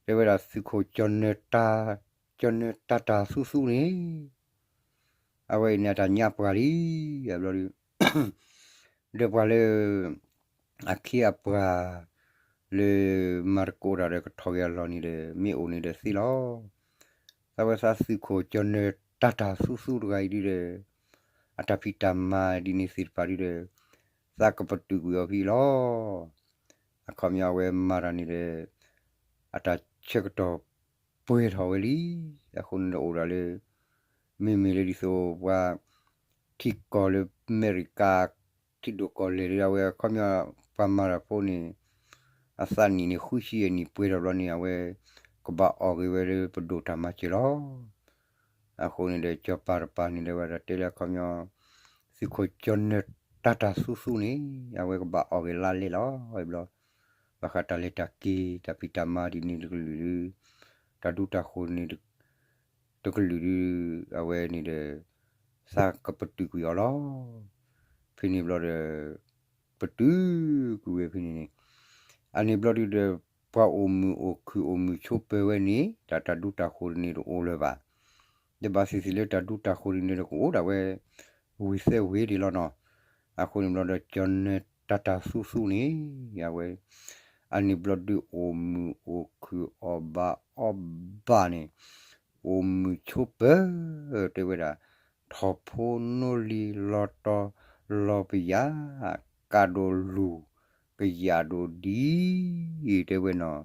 တဲဝဲဒၣ်သုးခိၣ်ကၠီၤနၢၤတၢ် ကၠီၤနၢၤတၢ်တၢ်သူသူန့ၣ် အဝဲအံၤန့ၣ်အတၢ်ညါပှၤလံ. အဘျီဒုး ဒီးပှၤလၢ အခ့အပှၤ လၢမၤသကိးတၢ်ဒီးကထီၣ်က့ၤအလီၢ်န့ၣ်ဒီး မ့ၢ်အိၣ်န့ၣ်ဒီးသ့လီၤ. သးဝဲသးသုးခိၣ်ကၠီၤနၢၤတၢ်တၢ်သူသူတဂၤအံၤဒုးဒီး အတၢ်ဖံးတၢ်မၤဒ်န့ၣ်သ့ၣ်တဖၣ်ဒုးဒီး သးကပတုာ်ကွံာ်အီၤဖဲအံၤလီၤ. အခီပညီအဝဲမၤတၢ်န့ၣ်ဒီး အတၢ်ဆၢကတီၢ်ပှဲၤထီၣ်ဝဲလံ. အဃိန့ၣ်ဒီးအိၣ်ဒၣ်လၢ မ့မ့ၢ်လၢဒ်သိးပှၤ ထံကီၢ်လၢအမဲရကၤ ထံဒိၣ်ကီၢ်လဲၢ်ဒုး အဝဲအခီပညီ ပှၤမၤတၢ်ဖိန့ၣ် အသးနံၣ်န့ၣ် ဃုဆံယဲၢ်နံၣ်ပှဲၤထီၣ်ဘျီန့ၣ် အဝဲ ကဘၣ်အီၣ်က့ၤဝဲလၢပဒိၣ်တၢ်မၤစၢၤလီၤ. အဃိန့ၣ်ဒီး စီၤပၤတပၤန့ၣ်ဒီး ဝဲဒၣ်တဲလၢအခီပညီ သုးခိၣ်ကၠီၤနၢၤတၢ်တၢ်သူသူန့ၣ် အဝဲကဘၣ်အီၣ်က့ၤလါလဲလီၤ. ဝဲဘျီ ဘၣ်ဃးတၢ်လဲၤတၢ်က့ၤ တၢ်ဖံးတၢ်မၤဒ်န့ၣ်တကလုာ်ဒုး တၢ်ဒူတၢ်ဃိၤန့ၣ် တကလုာ်ဒုး အဝဲန့ၣ်ဒီး သးကပတုာ်ကွံာ်အီၤလီၤ. ဖဲန့ၣ်ဘျီဒီး ပတုာ်ကွံာ်ဝဲဖဲန့ၣ်န့ၣ် အန့ၣ်ဘျီဒုးဒီး ပှၤအိၣ်မုာ်အိၣ်ခုၣ်အိၣ်မုာ်ဆိးပၢၤဝဲန့ၣ် တၢ်တၢ်ဒူတၢ်ဃိၤန့ၣ်တအိၣ်လၢၤဘၣ်. ဒီးဘၣ်သ့ၣ်သ့ၣ်လၢတၢ်ဒူတၢ်ဃိၤန့ၣ်ဒီးကအိၣ်ဒၣ်ဝဲ ဝံၤသၢဝံၤဒံးလီၤနီၤ. အဃိန့ၣ်ဘျီဒီး ကၠီၤနၢၤတၢ်တၢ်သူသူန့ၣ် အဝဲ အန့ၣ်ဘျီဒုးအိၣ်မုာ်အိၣ်ခုၣ်အီၣ်ဘၣ်အီဘၣ်န့ၣ် အိၣ်မုာ်ဆိးပၢၤ တဲဝဲဒၣ် ထီၣ်ဖိနီၢ်လံၤလီၤတီၤလီၤပယၣ် ကးဒိၣ်လူၢ်ကယၣ်ဒိၣ်ဒံး တဲဝဲနီၤ.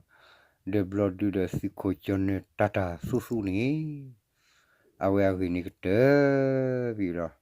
ဒီးဘျီဒုးဒီးသုးခိၣ်ကၠီၤနၢၤတၢ်တၢ်သူသူန့ၣ် အဝဲအဂ့ၢ်န့ၣ်ကတၢၢ်ဖဲအံၤလီၤ.